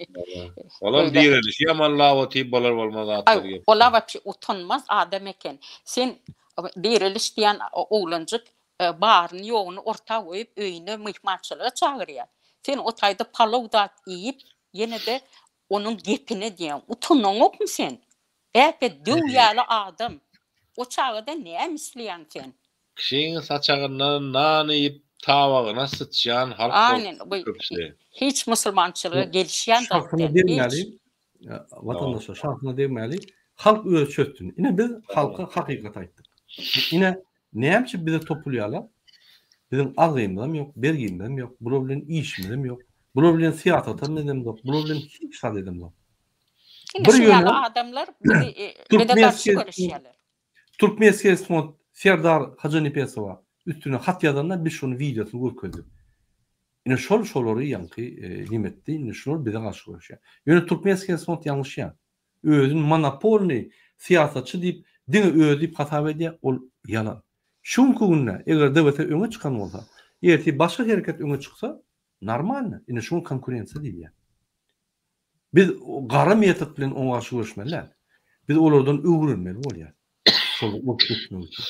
Olam direlişi ýamanlap otyr bolar bolmaz zatlar gep. Ola wapşe utanmaz adam eken. Sen Direliş diýen oglanjyk baryny ýoguny orta goýup öýüne myhmançylyga çagyrýar. Sen o taýda palaw zat iýip ýene-de onuň gepine diýýäň. Utanaňokmy sen? Äpet döw ýaly adam. O çagadan näme isleýäň sen? Kişiň saçagyndan nan iýip tabagyna syçýan halk bolup köpüsi. Hiç musulmançylyga gelişýän zat däl. Hiç. Watandaşlar şahsyna degmäli. Halk özi çözsün. Ine biz halka hakykaty aýtdyk. Ine näme üçin bize topulýarlar? Biziň algymyzam ýok, bergimizem ýok, bular bilen işimizem ýok. Bular bilen syýasatam edemzok, bular bilen hiç zat edemzok. Ine şu ýaly adamlar bizi bize garşy göreşýärler. Türkmenskelsfond Serdar Hajynepesowa üstüne hat ýazanda biz şony wideosyny görkezdik. Ine şol şolary ýaňky neme etdi, indi şular bize garşy göreşýär. Ýöne Türkmenskelsfond ýalňyşýar. Özüni monopolnyý syýasatçy diýip, diňe özi diýip hasap edýär, ol ýalan. Şu günki günde eger DWT öňe çykan bolsa, ertir başga hereket öňe çyksa, normalno, ine şuňa konkurensiýa diýilýär. Biz gara metod bilen oňa garşy göreşmeli däl. Biz olardan öwrenmeli bolýar. Şol urup geçmek üçin.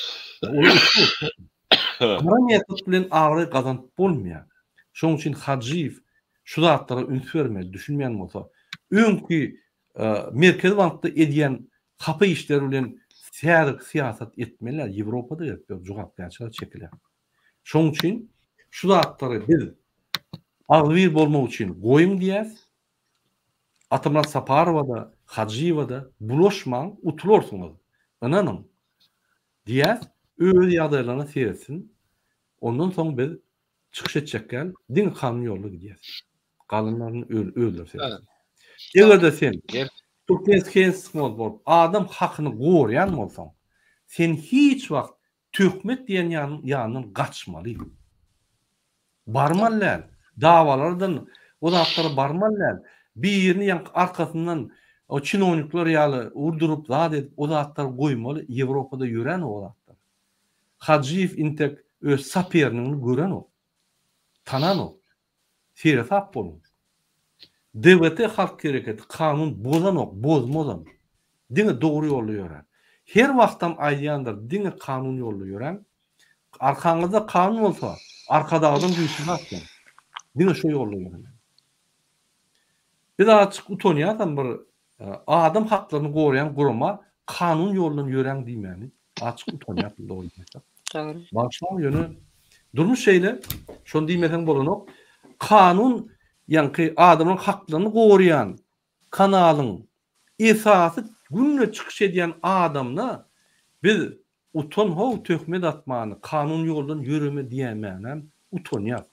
Gara metod bilen abraý gazanyp bolmaýar. Şonuň üçin Hajyýew şu zatlara üns bermeli, düşünmeýän bolsa, öňki e, Merkezi bankda edýän hapa işleri bilen häzirki syýasat etmeli däl. Ýewropada gerek ýok, jogapkärçilik çekiler. Şonuň üçin şu zatlary biz agzybir bolmak üçin goýuň diýýäs. Atamyrat Saparowa-da, Hajyýewa-da bulaşmaň, utularsyňyz. Ynanyň. Diýýäs, öz ýagdaýlaryna seretsin. Ondan soň biz çykyş etjek däl, diňe kanun ýolda gidýäs. Galanlaryny özleri seretsin. Eger-de sen. Türkmenskiý bolup adam hakyny goraýan bolsaň, sen hiç wagt töhmet diýen ýanyndan gaçmaly. Barmaly däl. Dawalardan o zatlara barmaly däl. Birini ýaňky arkasyndan o çinownikler ýaly urduryp zat edip o zatlary goýmaly Ýewropada ýöränok o zatlar. Hajyýew intek öz sapernigini görenok. Tananok. Seresap boluň. DWT halk hereketi kanun bozanok, bozmazam. Diňe dogry ýolda ýörär. Her wagtam aýdýandyr diňe kanun ýolda ýöräň. Arkaňyzda kanun bolsa Arkadagdan güýçli zat ýok. Diňe şo ýolda ýöremeli. Biz azajyk utanýasam bir Adam haklaryny goraýan gurama kanun ýoldan ýöräň diýmäni açyk utanýarsyň dogry aýtsak. Dogry. Bagyşlaň ýöne durmuş şeýle şony diýmeseň bolanok. Kanun ýaňky adamlaryň haklaryny goraýan kanalyň esasy günde çykyş edýän adamyna biz utan how töhmet atmany kanun ýoldan ýöreme diýämänem utanýas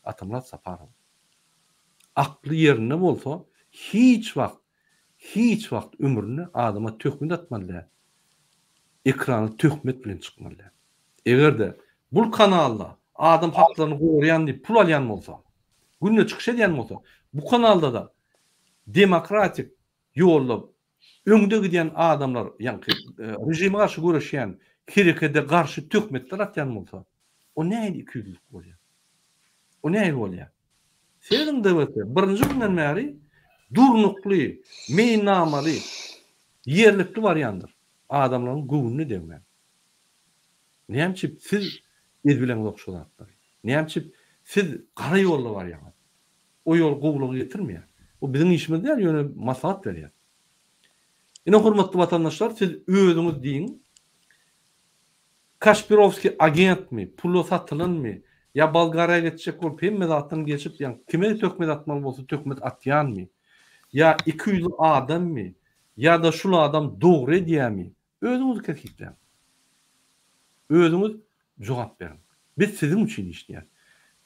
Atamyrat Saparow. Akly ýerinde bolsa hiç wagt hiç wagt ömründe adama töhmet atmaly däl. Ekrana töhmet bilen çykmaly däl. Egerde bul kanalda adam haklaryny goraýan diýip pul alýan bolsa, günde çykyş edýän bolsa, bu kanaldada demokratik ýolda öňde gidýän adamlar ýaňky režime garşy göreşýän herekede garşy töhmetler atýan bolsa, o nähili ikiýüzlülik bolýar? O nähili bolýar? Serediň DWT birinji günden bäri durnukly, meýilnamaly, ýerlikli barýandyr. Adamlaryň göwnüne degmän. Näme üçin siz ezbileňzok şo zatlary? Näme üçin siz gara ýolda barýaňyz? O ýol gowulyga getirmeýär. Bu biziň işimiz däl, ýöne maslahat berýäs. Ine hormatly watandaşlar siz özüňiz diýiň. Kaşpirowskiý agentmi, pula satylanmy, ýa Bolgariýa geçjek bolup hemme zatdan geçip ýa kime töhmet atmaly bolsa töhmet atýanmy, ýa ikiýüzli adammy, ýa-da şul adam dogry edýämi, özüňiz kesgitläň. Özüňiz jogap beriň. Biz siziň üçin işleýäs.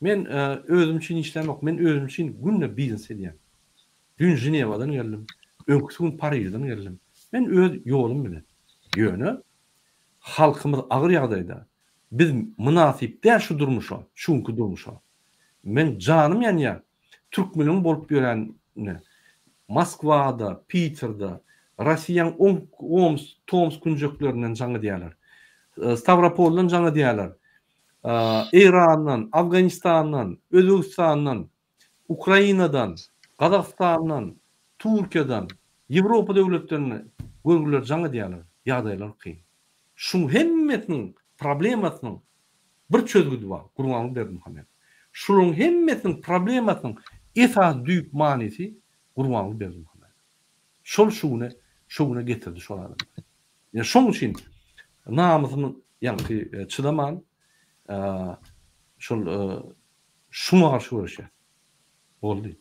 Men özüm üçin işlämok, men özüm üçin günde biznes edýän. Düýn Ženewadan geldim, öňküsi gün Parižden geldim. Men öz ýolum bilen. Ýöne halkymyz agyr ýagdaýda. Biz mynasyp däl şu durmuşa, şu günki durmuşa. Meň janym ýanýar türkmeniň bolup ýörenine. Moskwada, Piterde, Rossiýaň Omsk, Tomsk künjeklerinden jaň edýärler. Stawropoldan jaň edýärler. Eýrandan, Afganistandan, Özbegistandan, Ukrainadan, Gazagystandan, Türkiýeden, Ýewropa döwletlerinden görgüliler jaň edýärler. Ýagdaýlar kyn. Şuň hemmesiniň problemasynyň bir çözgüdi bar, Gurbanguly Berdimuhamedow. Şularyň hemmesiniň problemasynyň esasy düýp manysy Gurbanguly Berdimuhamedow. Şol şu güne, şu güne getirdi şol adamlary. Ine şoň üçin namysym ýaňky çydaman şol şuňa garşy göreşýär. Boldy.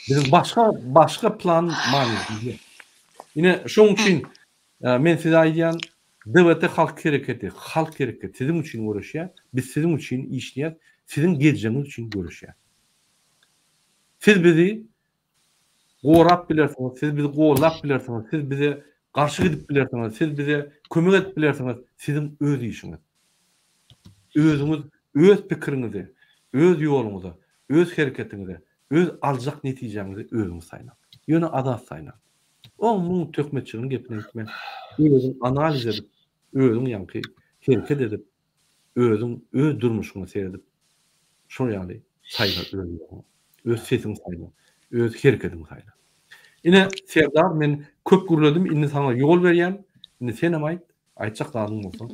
Biziň başga başga plan manymyz ýok. Ine şoň üçin men size aýdýan DWT halk hereketi, halk hereketi siziň üçin göreşýär. Biz siziň üçin işleýäs, siziň geljegiňiz üçin göreşýäs. Siz bizi gorap bilersiňiz, siz bizi gollap bilersiňiz, siz bize garşy gidip bilersiňiz, siz bize kömek edip bilersiňiz, siziň öz işiňiz. Özüňiz öz pikiriňizi, öz ýoluňyza, öz hereketiňize, öz aljak netijäňizi özüňiz saýlaň. Ýöne azat saýlaň. Oň muň töhmetçiligiň gepine gitme. Özüň analiz edip, özüň ýaňky hereket edip, özüň öz durmuşyňa seredip şol ýaly saýla öz ýoluňy. Öz sesiňi saýla. Öz hereketiňi saýla. Ine Serdar men köp gürledim indi saňa ýol berýän. Indi senem aýt. Aýtjak zadyň bolsa.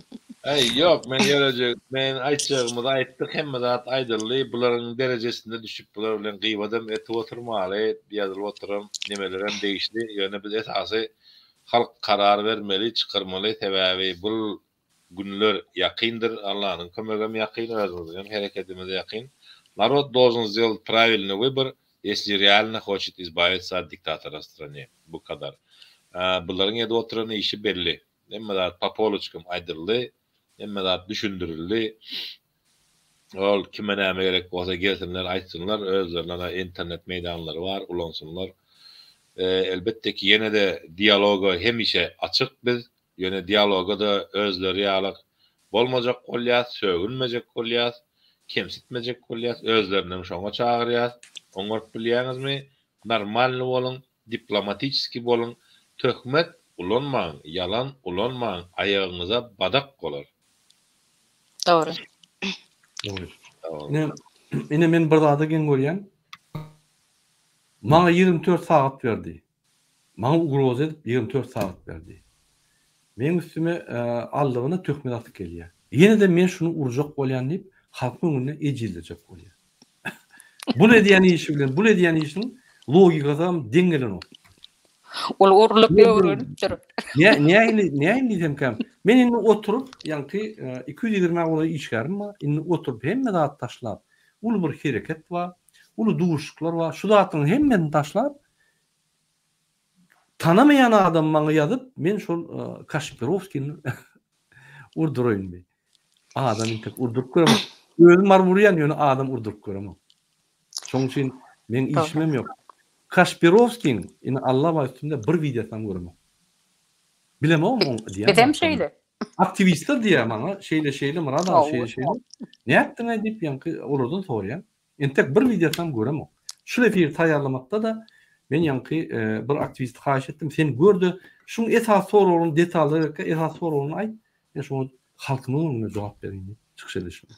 Äý, ýok, men ýörejek, men aýtjagymyzy aýtdyk, hemme zat aýdyldy, bularyň derejesinde düşüp bular bilen gybadam etip oturmaly, ýazylyp oturan nemelerem degişli, ýöne biz esasy halk karar bermeli, çykarmaly, sebäbi bul günler ýakyndyr, Allanyň kömegem ýakyn, özümiziňem herekedimiz ýakyn. Narod dolžen sdelat pravilnyý wybor, ýesli realno hoçet izbawitsa ot diktatora w strane. Bu kadar. Bularyň edip oturan işi belli. Hemme zat po poloçkam aýdyldy. Hemme zat düşündirildi. Ol kime näme gerek bolsa gelsinler aýtsynlar. Özlerine-de internet meýdanlary bar, ulansynlar. Elbetde ki, ýene-de dialoga hemişe açyk biz. Ýöne dialoga-da özleri ýaly bolmajak bolýas, sögünmejek bolýas, kemsitmejek bolýas, özlerinem şoňa çagyrýas. Oňaryp bilýäňizmi? Normalny boluň, diplomatiçeskiý boluň, töhmet ulanmaň, ýalan ulanmaň, aýagyňyza badak bolar. Dogry. Dogry. Ine, ine men bir zada geň görýän. Maňa 24 sagat berdi. Maňa ugroza edip 24 sagat berdi. Meň üstüme aldygyna töhmet atyp gelýär. Ýene-de men şuny urjak bolýan diýip, halkyň öňünde ejizlejek bolýar. Bul edýän işi bilen bul edýän işiniň logikasam deň gelenok. Ol urlup öwrenipdir. Nähili, nähili diýsemkäm. Men indi oturyp, ýaňky 220 golaý işgärim bar. Indi oturyp hemme zady taşlap, uly bir hereket bar, uly duşuşyklar bar. Şu zatlaryň hemmesini taşlap, Tanamaýan adam maňa ýazyp, men şol Kaşpirowskini urduraýyn diý. Adam entek urduryp göremok. Özüm baryp urýan, ýöne adam urduryp göremok. Şonuň üçin meň işimem ýok. Kaşpirowskiň indi Alla bar üstünde bir wideosynam göremok. Bilemogam oň diýýän. Bizem şeýle. Aktiwistler diýýär maňa, şeýle-şeýle Myrat aga şeýle-şeýle. Nätdiň-aý diýip ýaňky olardan soraýan. Entek bir wideosynam göremok. Şul efiri taýýarlamakda-da men ýaňky bir aktiwisti haýyş etdim, sen gör-de, şuň esasy soraglaryny detalda berkä esasy soraglaryny aýt, men şoňa halkymyň öňünde jogap bereýin diýip çykyş edişim.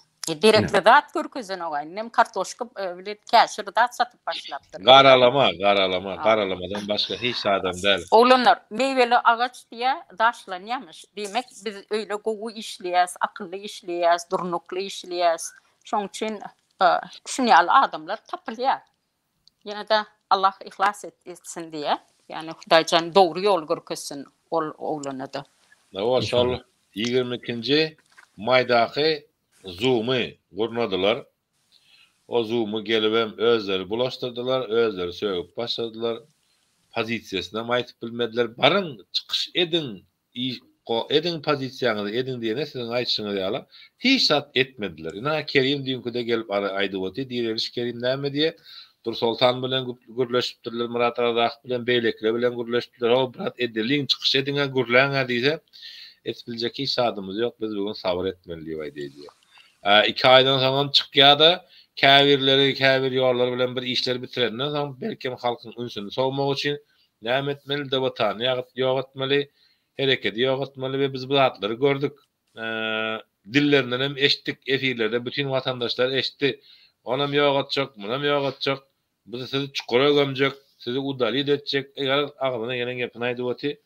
Gerekli zat görkezenok-a, indem kartoşka bilen käşir zat satyp başlapdyr. Garalama, garalama, garalamadan başga hiç zadam däl. Oglanlar, miweli agaç diýýä daşlanýamyş. Diýmek, biz öýle gowy işleýäs, akylly işleýäs, durnukly işleýäs. Şoň üçin şun ýaly adamlar tapylýar. Ýene-de Allah yhlas etsin diýýär. Ýagny Hudaýjan dogry ýol görkezsin ol oglana-da. Hawa şol 22-nji maýdaky zumy gurnadylar. O zumy gelibem özleri bulaşdyrdylar, özleri sögüp başladylar. Pozisiýasynam aýtyp bilmediler. Baryň çykyş ediň, Ediň pozisiýaňyzy ediň diýene siziň aýdyşyňyz ýaly hiç zat etmediler. Ynha Kerim düýnküde gelip aýdyp otyr Direliş Kerim näme diýe Dursoltan bilen gürleşipdirler Myrat Razakow bilen beýlekiler bilen gürleşipdirler how brat edeliň çykyş ediňä gürläňä diýse edip biljek hiç zadymyz ýok biz bu gün sabyr etmeli diýip aýdýa diýe. Iki aýdan soňam çykýada käbirleri käbir ýollar bilen bir işler bitirenden soň belkem halkyň ünsüni sowmak üçin Näme etmeli DWT-ny ýok etmeli, herekedi ýok etmeli we biz bu zatlary gördük. Dillerinden hem eşitdik, efirlerde bütin watandaşlar eşitdi. Onam ýok etjek, munam ýok etjek, biz sizi çukura gömjek, sizi udalit etjek, garaz agzyna gelen gepini aýdyp otyr.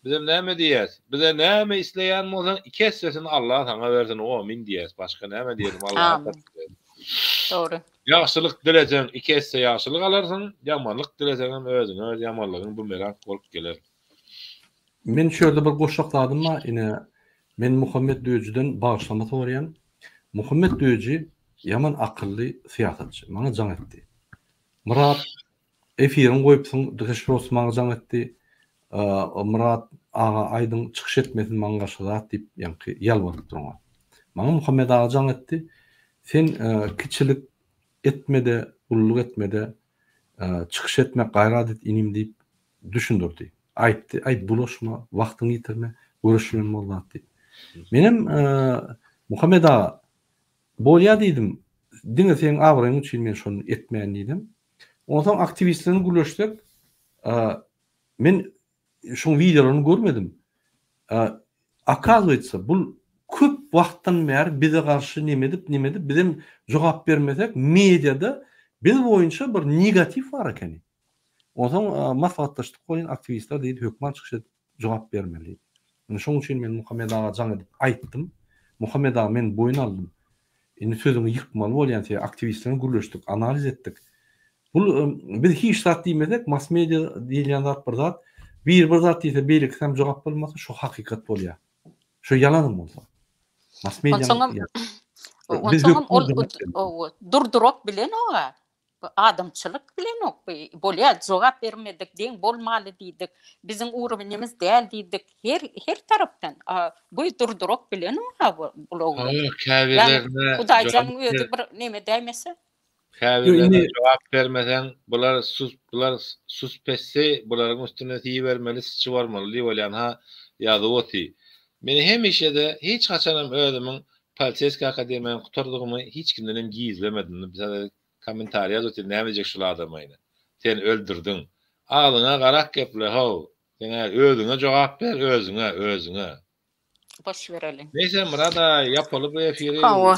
Bizem näme diýýäs? Bize näme isleýän bolsaň iki essesini Allah saňa bersin, omyn diýýäs, başga näme diýelim Allaha tabşyrýas. Dogry. Ýagşylyk dileseň iki esse ýagşylyk alarsyň, ýamanlyk dileseňem özüňe öz ýamanlygyň bumerang bolup geler. Men şu ýerde bir goşjak zadym bar, ine, men Muhammet Döjüden bagyşlama soraýan. Muhammet Döji ýaman akylly syýasatçy. Maňa jaň etdi. Myrat, efiriňi goýupsyň, Dkeşros maňa jaň etdi. Myrat aga aýdyň çykyş etmesin maňa garşy zat diýip ýaňky ýalbarypdyr oňa. Maňa Muhammet aga jaň etdi. Sen kiçilik etmede gulluk etmede çykyş etme gaýrat et inim diýip düşündirdi. Aýtdy aý bulaşma wagtyňy ýitirme göreş bilen bol zat diýip. Menem Muhammet aga bolýa diýdim diňe seň abraýyň üçin men şony etmeýän diýdim. Onsoň aktiwist bilen gürleşsek Men şoň wideolaryny görmedim. Okazywaytsa bul köp wagtdan bäri bize garşy neme edip neme edip bizem jogap bermesek mediada biz boýunça bir negatiw bar ekeni. Onsoň maslahatlaşdyk welin aktiwistler diýdi hökman çykyş edip jogap bermeli diýdi. Indi şoň üçin men Muhammet aga jaň edip aýtdym. Muhammet aga men boýun aldym. Indi sözüňi ýykmaly bolýan sebäbi aktiwistler bilen gürleşdik, analiz etdik. Bul biz hiç zat diýmesek, mass media diýilýän zat bir zat, biri bir zat diýse, beýlekisi hem jogap bolmasa, şo hakykat bolýar. Şo ýalanam bolsa. Mass media Onsoňam Onsoňam ol durdurak bilenok-a. Bu adamçylyk bilenok bu. Bolýar, jogap bermedik, deň bolmaly diýdik. Biziň urownimiz däl diýdik. Her her tarapdan. Bu durdurak bilenok-a bu oglan. Käbirlerine Hudaýjanyň özi bir neme däýmese. Käbirlerine jogap bermeseň, bular sus, bular sus pessi, bularyň üstüne siýibermeli, syçy bolmaly diýip bolýan ha ýazyp oty. Men hemişe-de, hiç haçanam özümiň poliseýskiý akademiýany gutardygymy hiç kimdenem gizlemedim. Mesela kommentariý ýazyp otyr, näme diýjek şul adama ine. Sen öldürdiň. Agzyňa garak geple how. Sen-ä özüňe jogap ber, özüňe, özüňe. Boş bereliň. Neyse Myrat aga ýapaly bu efiri. Hawa.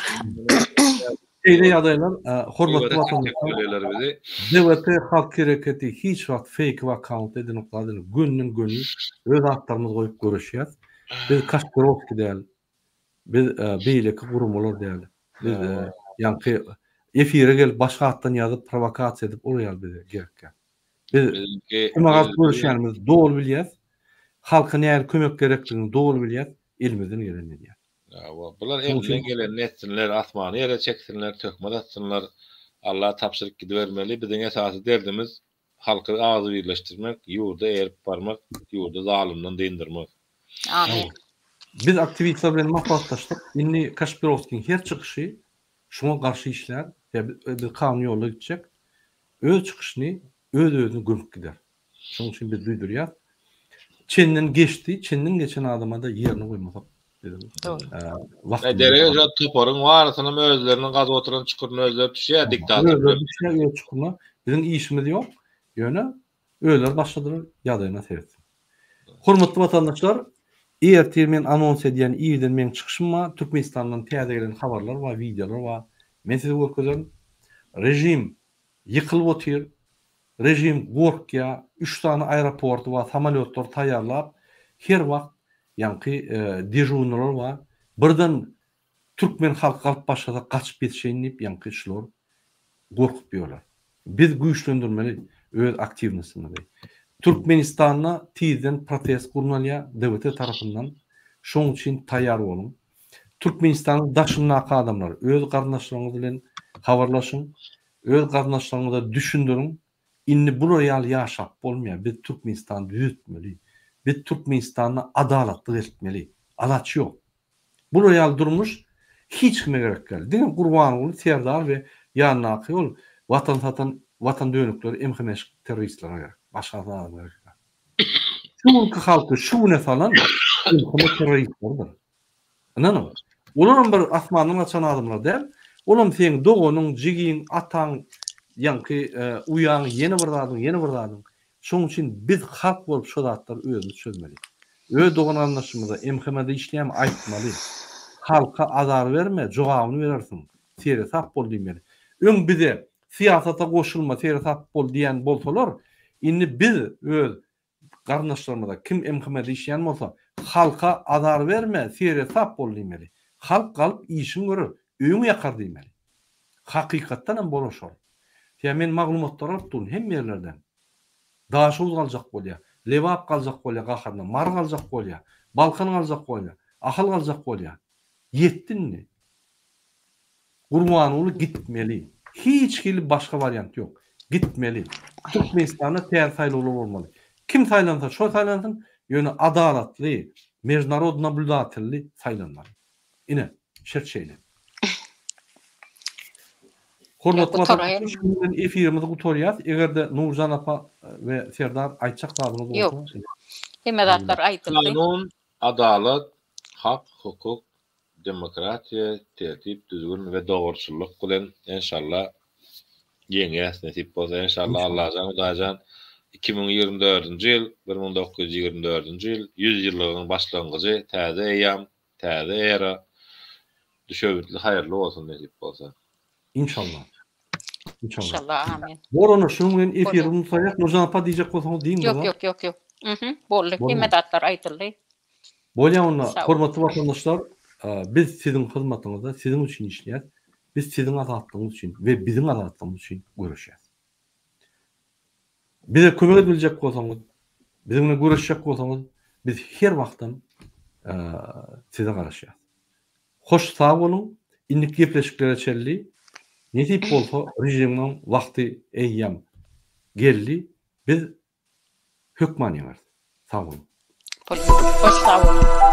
Şeýle ýagdaýlar hormatly watandaşlar DWP halk hereketi hiç wagt feýk akkaunt edinip zat edinip gönden göni öz atlarymyzy goýup göreşýäs. Biz Kaşpirowskiý däl. Biz beýleki guramalar däl. Biz ýaňky efire gelip başga atdan ýazyp prowokasiýa edip ol ýaly bize gerek däl. Biz kime garşy göreşýänimizi doly bilýäs. Halka nähili kömek gerekligini doly bilýäs. Elimizden gelenini edýäs. Hawa, bular elinden gelenini etsinler, asmany ýere çeksinler, töhmet atsynlar. Alla tabşyryp gidibermeli. Biziň esasy derdimiz halky agzybirleşdirmek, ýurda eýerip barmak, ýurdy zalymdan dyndyrmak. Amin. Biz aktiwistler bilen maslahatlaşdyk. Indi Kaşpirowskiň her çykyşy şuňa garşy işlär. Biz kanun ýolda gitjek. Öz çykyşyny öz-özüni gömüp gider. Şonuň üçin biz duýdurýas. Çenden geçdi, çenden geçen adama-da ýerine goýmasak biziň wagtymyz. Derege şo toparyň barysynam özleriniň gazyp oturan çukuryna özleri düşýär diktator. Özleri düşýär öz çukuryna. Biziň işimiz ýok. Ýöne özleri başladylar, ýagdaýyna seretsin. Hormatly watandaşlar, ertir men anons edýän irden meň çykyşym bar. Türkmenistandan täze gelen habarlar bar, wideolar bar. Men size görkezerin. Režim Ýykylyp otyr. Režim gorkýa, üç sany aeroporty bar, samolýotlary taýýarlap, her wagt ýaňky dežurnylar bar. Birden türkmen halky galyp başlasa gaçyp ýetişeýin diýip ýaňky şular gorkup ýörler. Biz güýçlendirmeli öz aktiwnosymyzy. Türkmenistanda tizden protest gurnalýar DWT tarapyndan. Şoň üçin taýýar boluň. Türkmenistanyň daşyndaky adamlar öz garyndaşlaryňyz bilen habarlaşyň. Öz garyndaşlaryňyza düşündiriň, indi bular ýaly ýaşap bolmaýar, biz Türkmenistany düzetmeli, biz Türkmenistanda adalatly eltmeli, alaç ýok. Bular ýaly durmuş hiç kime gerek däl, diňe Gurbanguly Serdar we ýanyndaky ol watan satan watan dönükleri MHM-şik terroristlere gerek, başga adama gerek däl. Şu günki halky şu güne salan MHM terroristleridir. Ynanyň. Olaram bir asmandan gaçan adamlar däl. Olam seň doganyň, jigiň, ataň, ýaňky uýaň, ýene bir zadyň, ýene bir zadyň. Şonuň üçin biz halk bolup şo zatlary özümiz çözmeli. Öz dogan-garyndaşymyza, MHM-de işleýärmi, aýtmaly. Halka azar berme, jogabyny berersiň. Seresap bol diýmeli. Öň bize syýasata goşulma, seresap bol diýen bolsalar, indi biz öz Garyndaşlarymyza kim MHM-de işleýän bolsa, halka azar berme, seresap bol diýmeli. Halk galyp işiň görer, öýüňi ýakar diýmeli. Hakykatdan hem bolar şol. Sebäbi men maglumatlary alyp durun hemme ýerlerden. Daşoguz galjak bolýar, Lebap galjak bolýar gaharyna, Mary galjak bolýar, Balkan galjak bolýar, Ahal galjak bolýar. Ýetdi indi. Gurbanguly gitmeli. Hiç hili başga wariant ýok. Gitmeli. Türkmenistanda täze saýlawlar bolmaly. Kim saýlansa şo saýlansyn, ýöne adalatly, mejnarod nablýudatelli saýlanmaly. Ine, şert şeýle. Hormatly watandaşlar, şunuň bilen efirimizi gutarýas. Eger-de Nurjan apa we Serdar aýtjak zadyňyz bolsa. Ýok. Hemme zatlar aýdyldy. Kanun, adalat, hak, hukuk Demokratiýa, tertip, düzgün we dogruçyllyk bilen enşalla ýeňýäs nesip bolsa enşalla Allajan Hudaýjan 2024-nji ýyl 1924-nji ýyl 100 ýyllygyň başlangyjy täze eýýam täze era düşewüntli haýyrly bolsun nesip bolsa. Inşallah. İnşallah. İnşallah amin. Bor onda şunuň bilen efiri gutaýak. Nurjan apa diýjek bolsaňyz diýiň Ýok ýok ýok ýok. Mhm boldy. Hemme zatlar aýdyldy. Bolýa onda hormatly watandaşlar biz siziň hyzmatyňyzda siziň üçin işleýäs. Biz siziň azatlygyňyz üçin we biziň azatlygymyz üçin göreşýäs. Bize kömek edip biljek bolsaňyz, biziň bilen göreşjek bolsaňyz biz her wagtam size garaşýas. Hoş sag boluň, indiki gepleşiklere çenli nesip bolsa režimiň wagty eýýäm geldi, biz hökman ýeňeris. Sag boluň. Hoş sag boluň.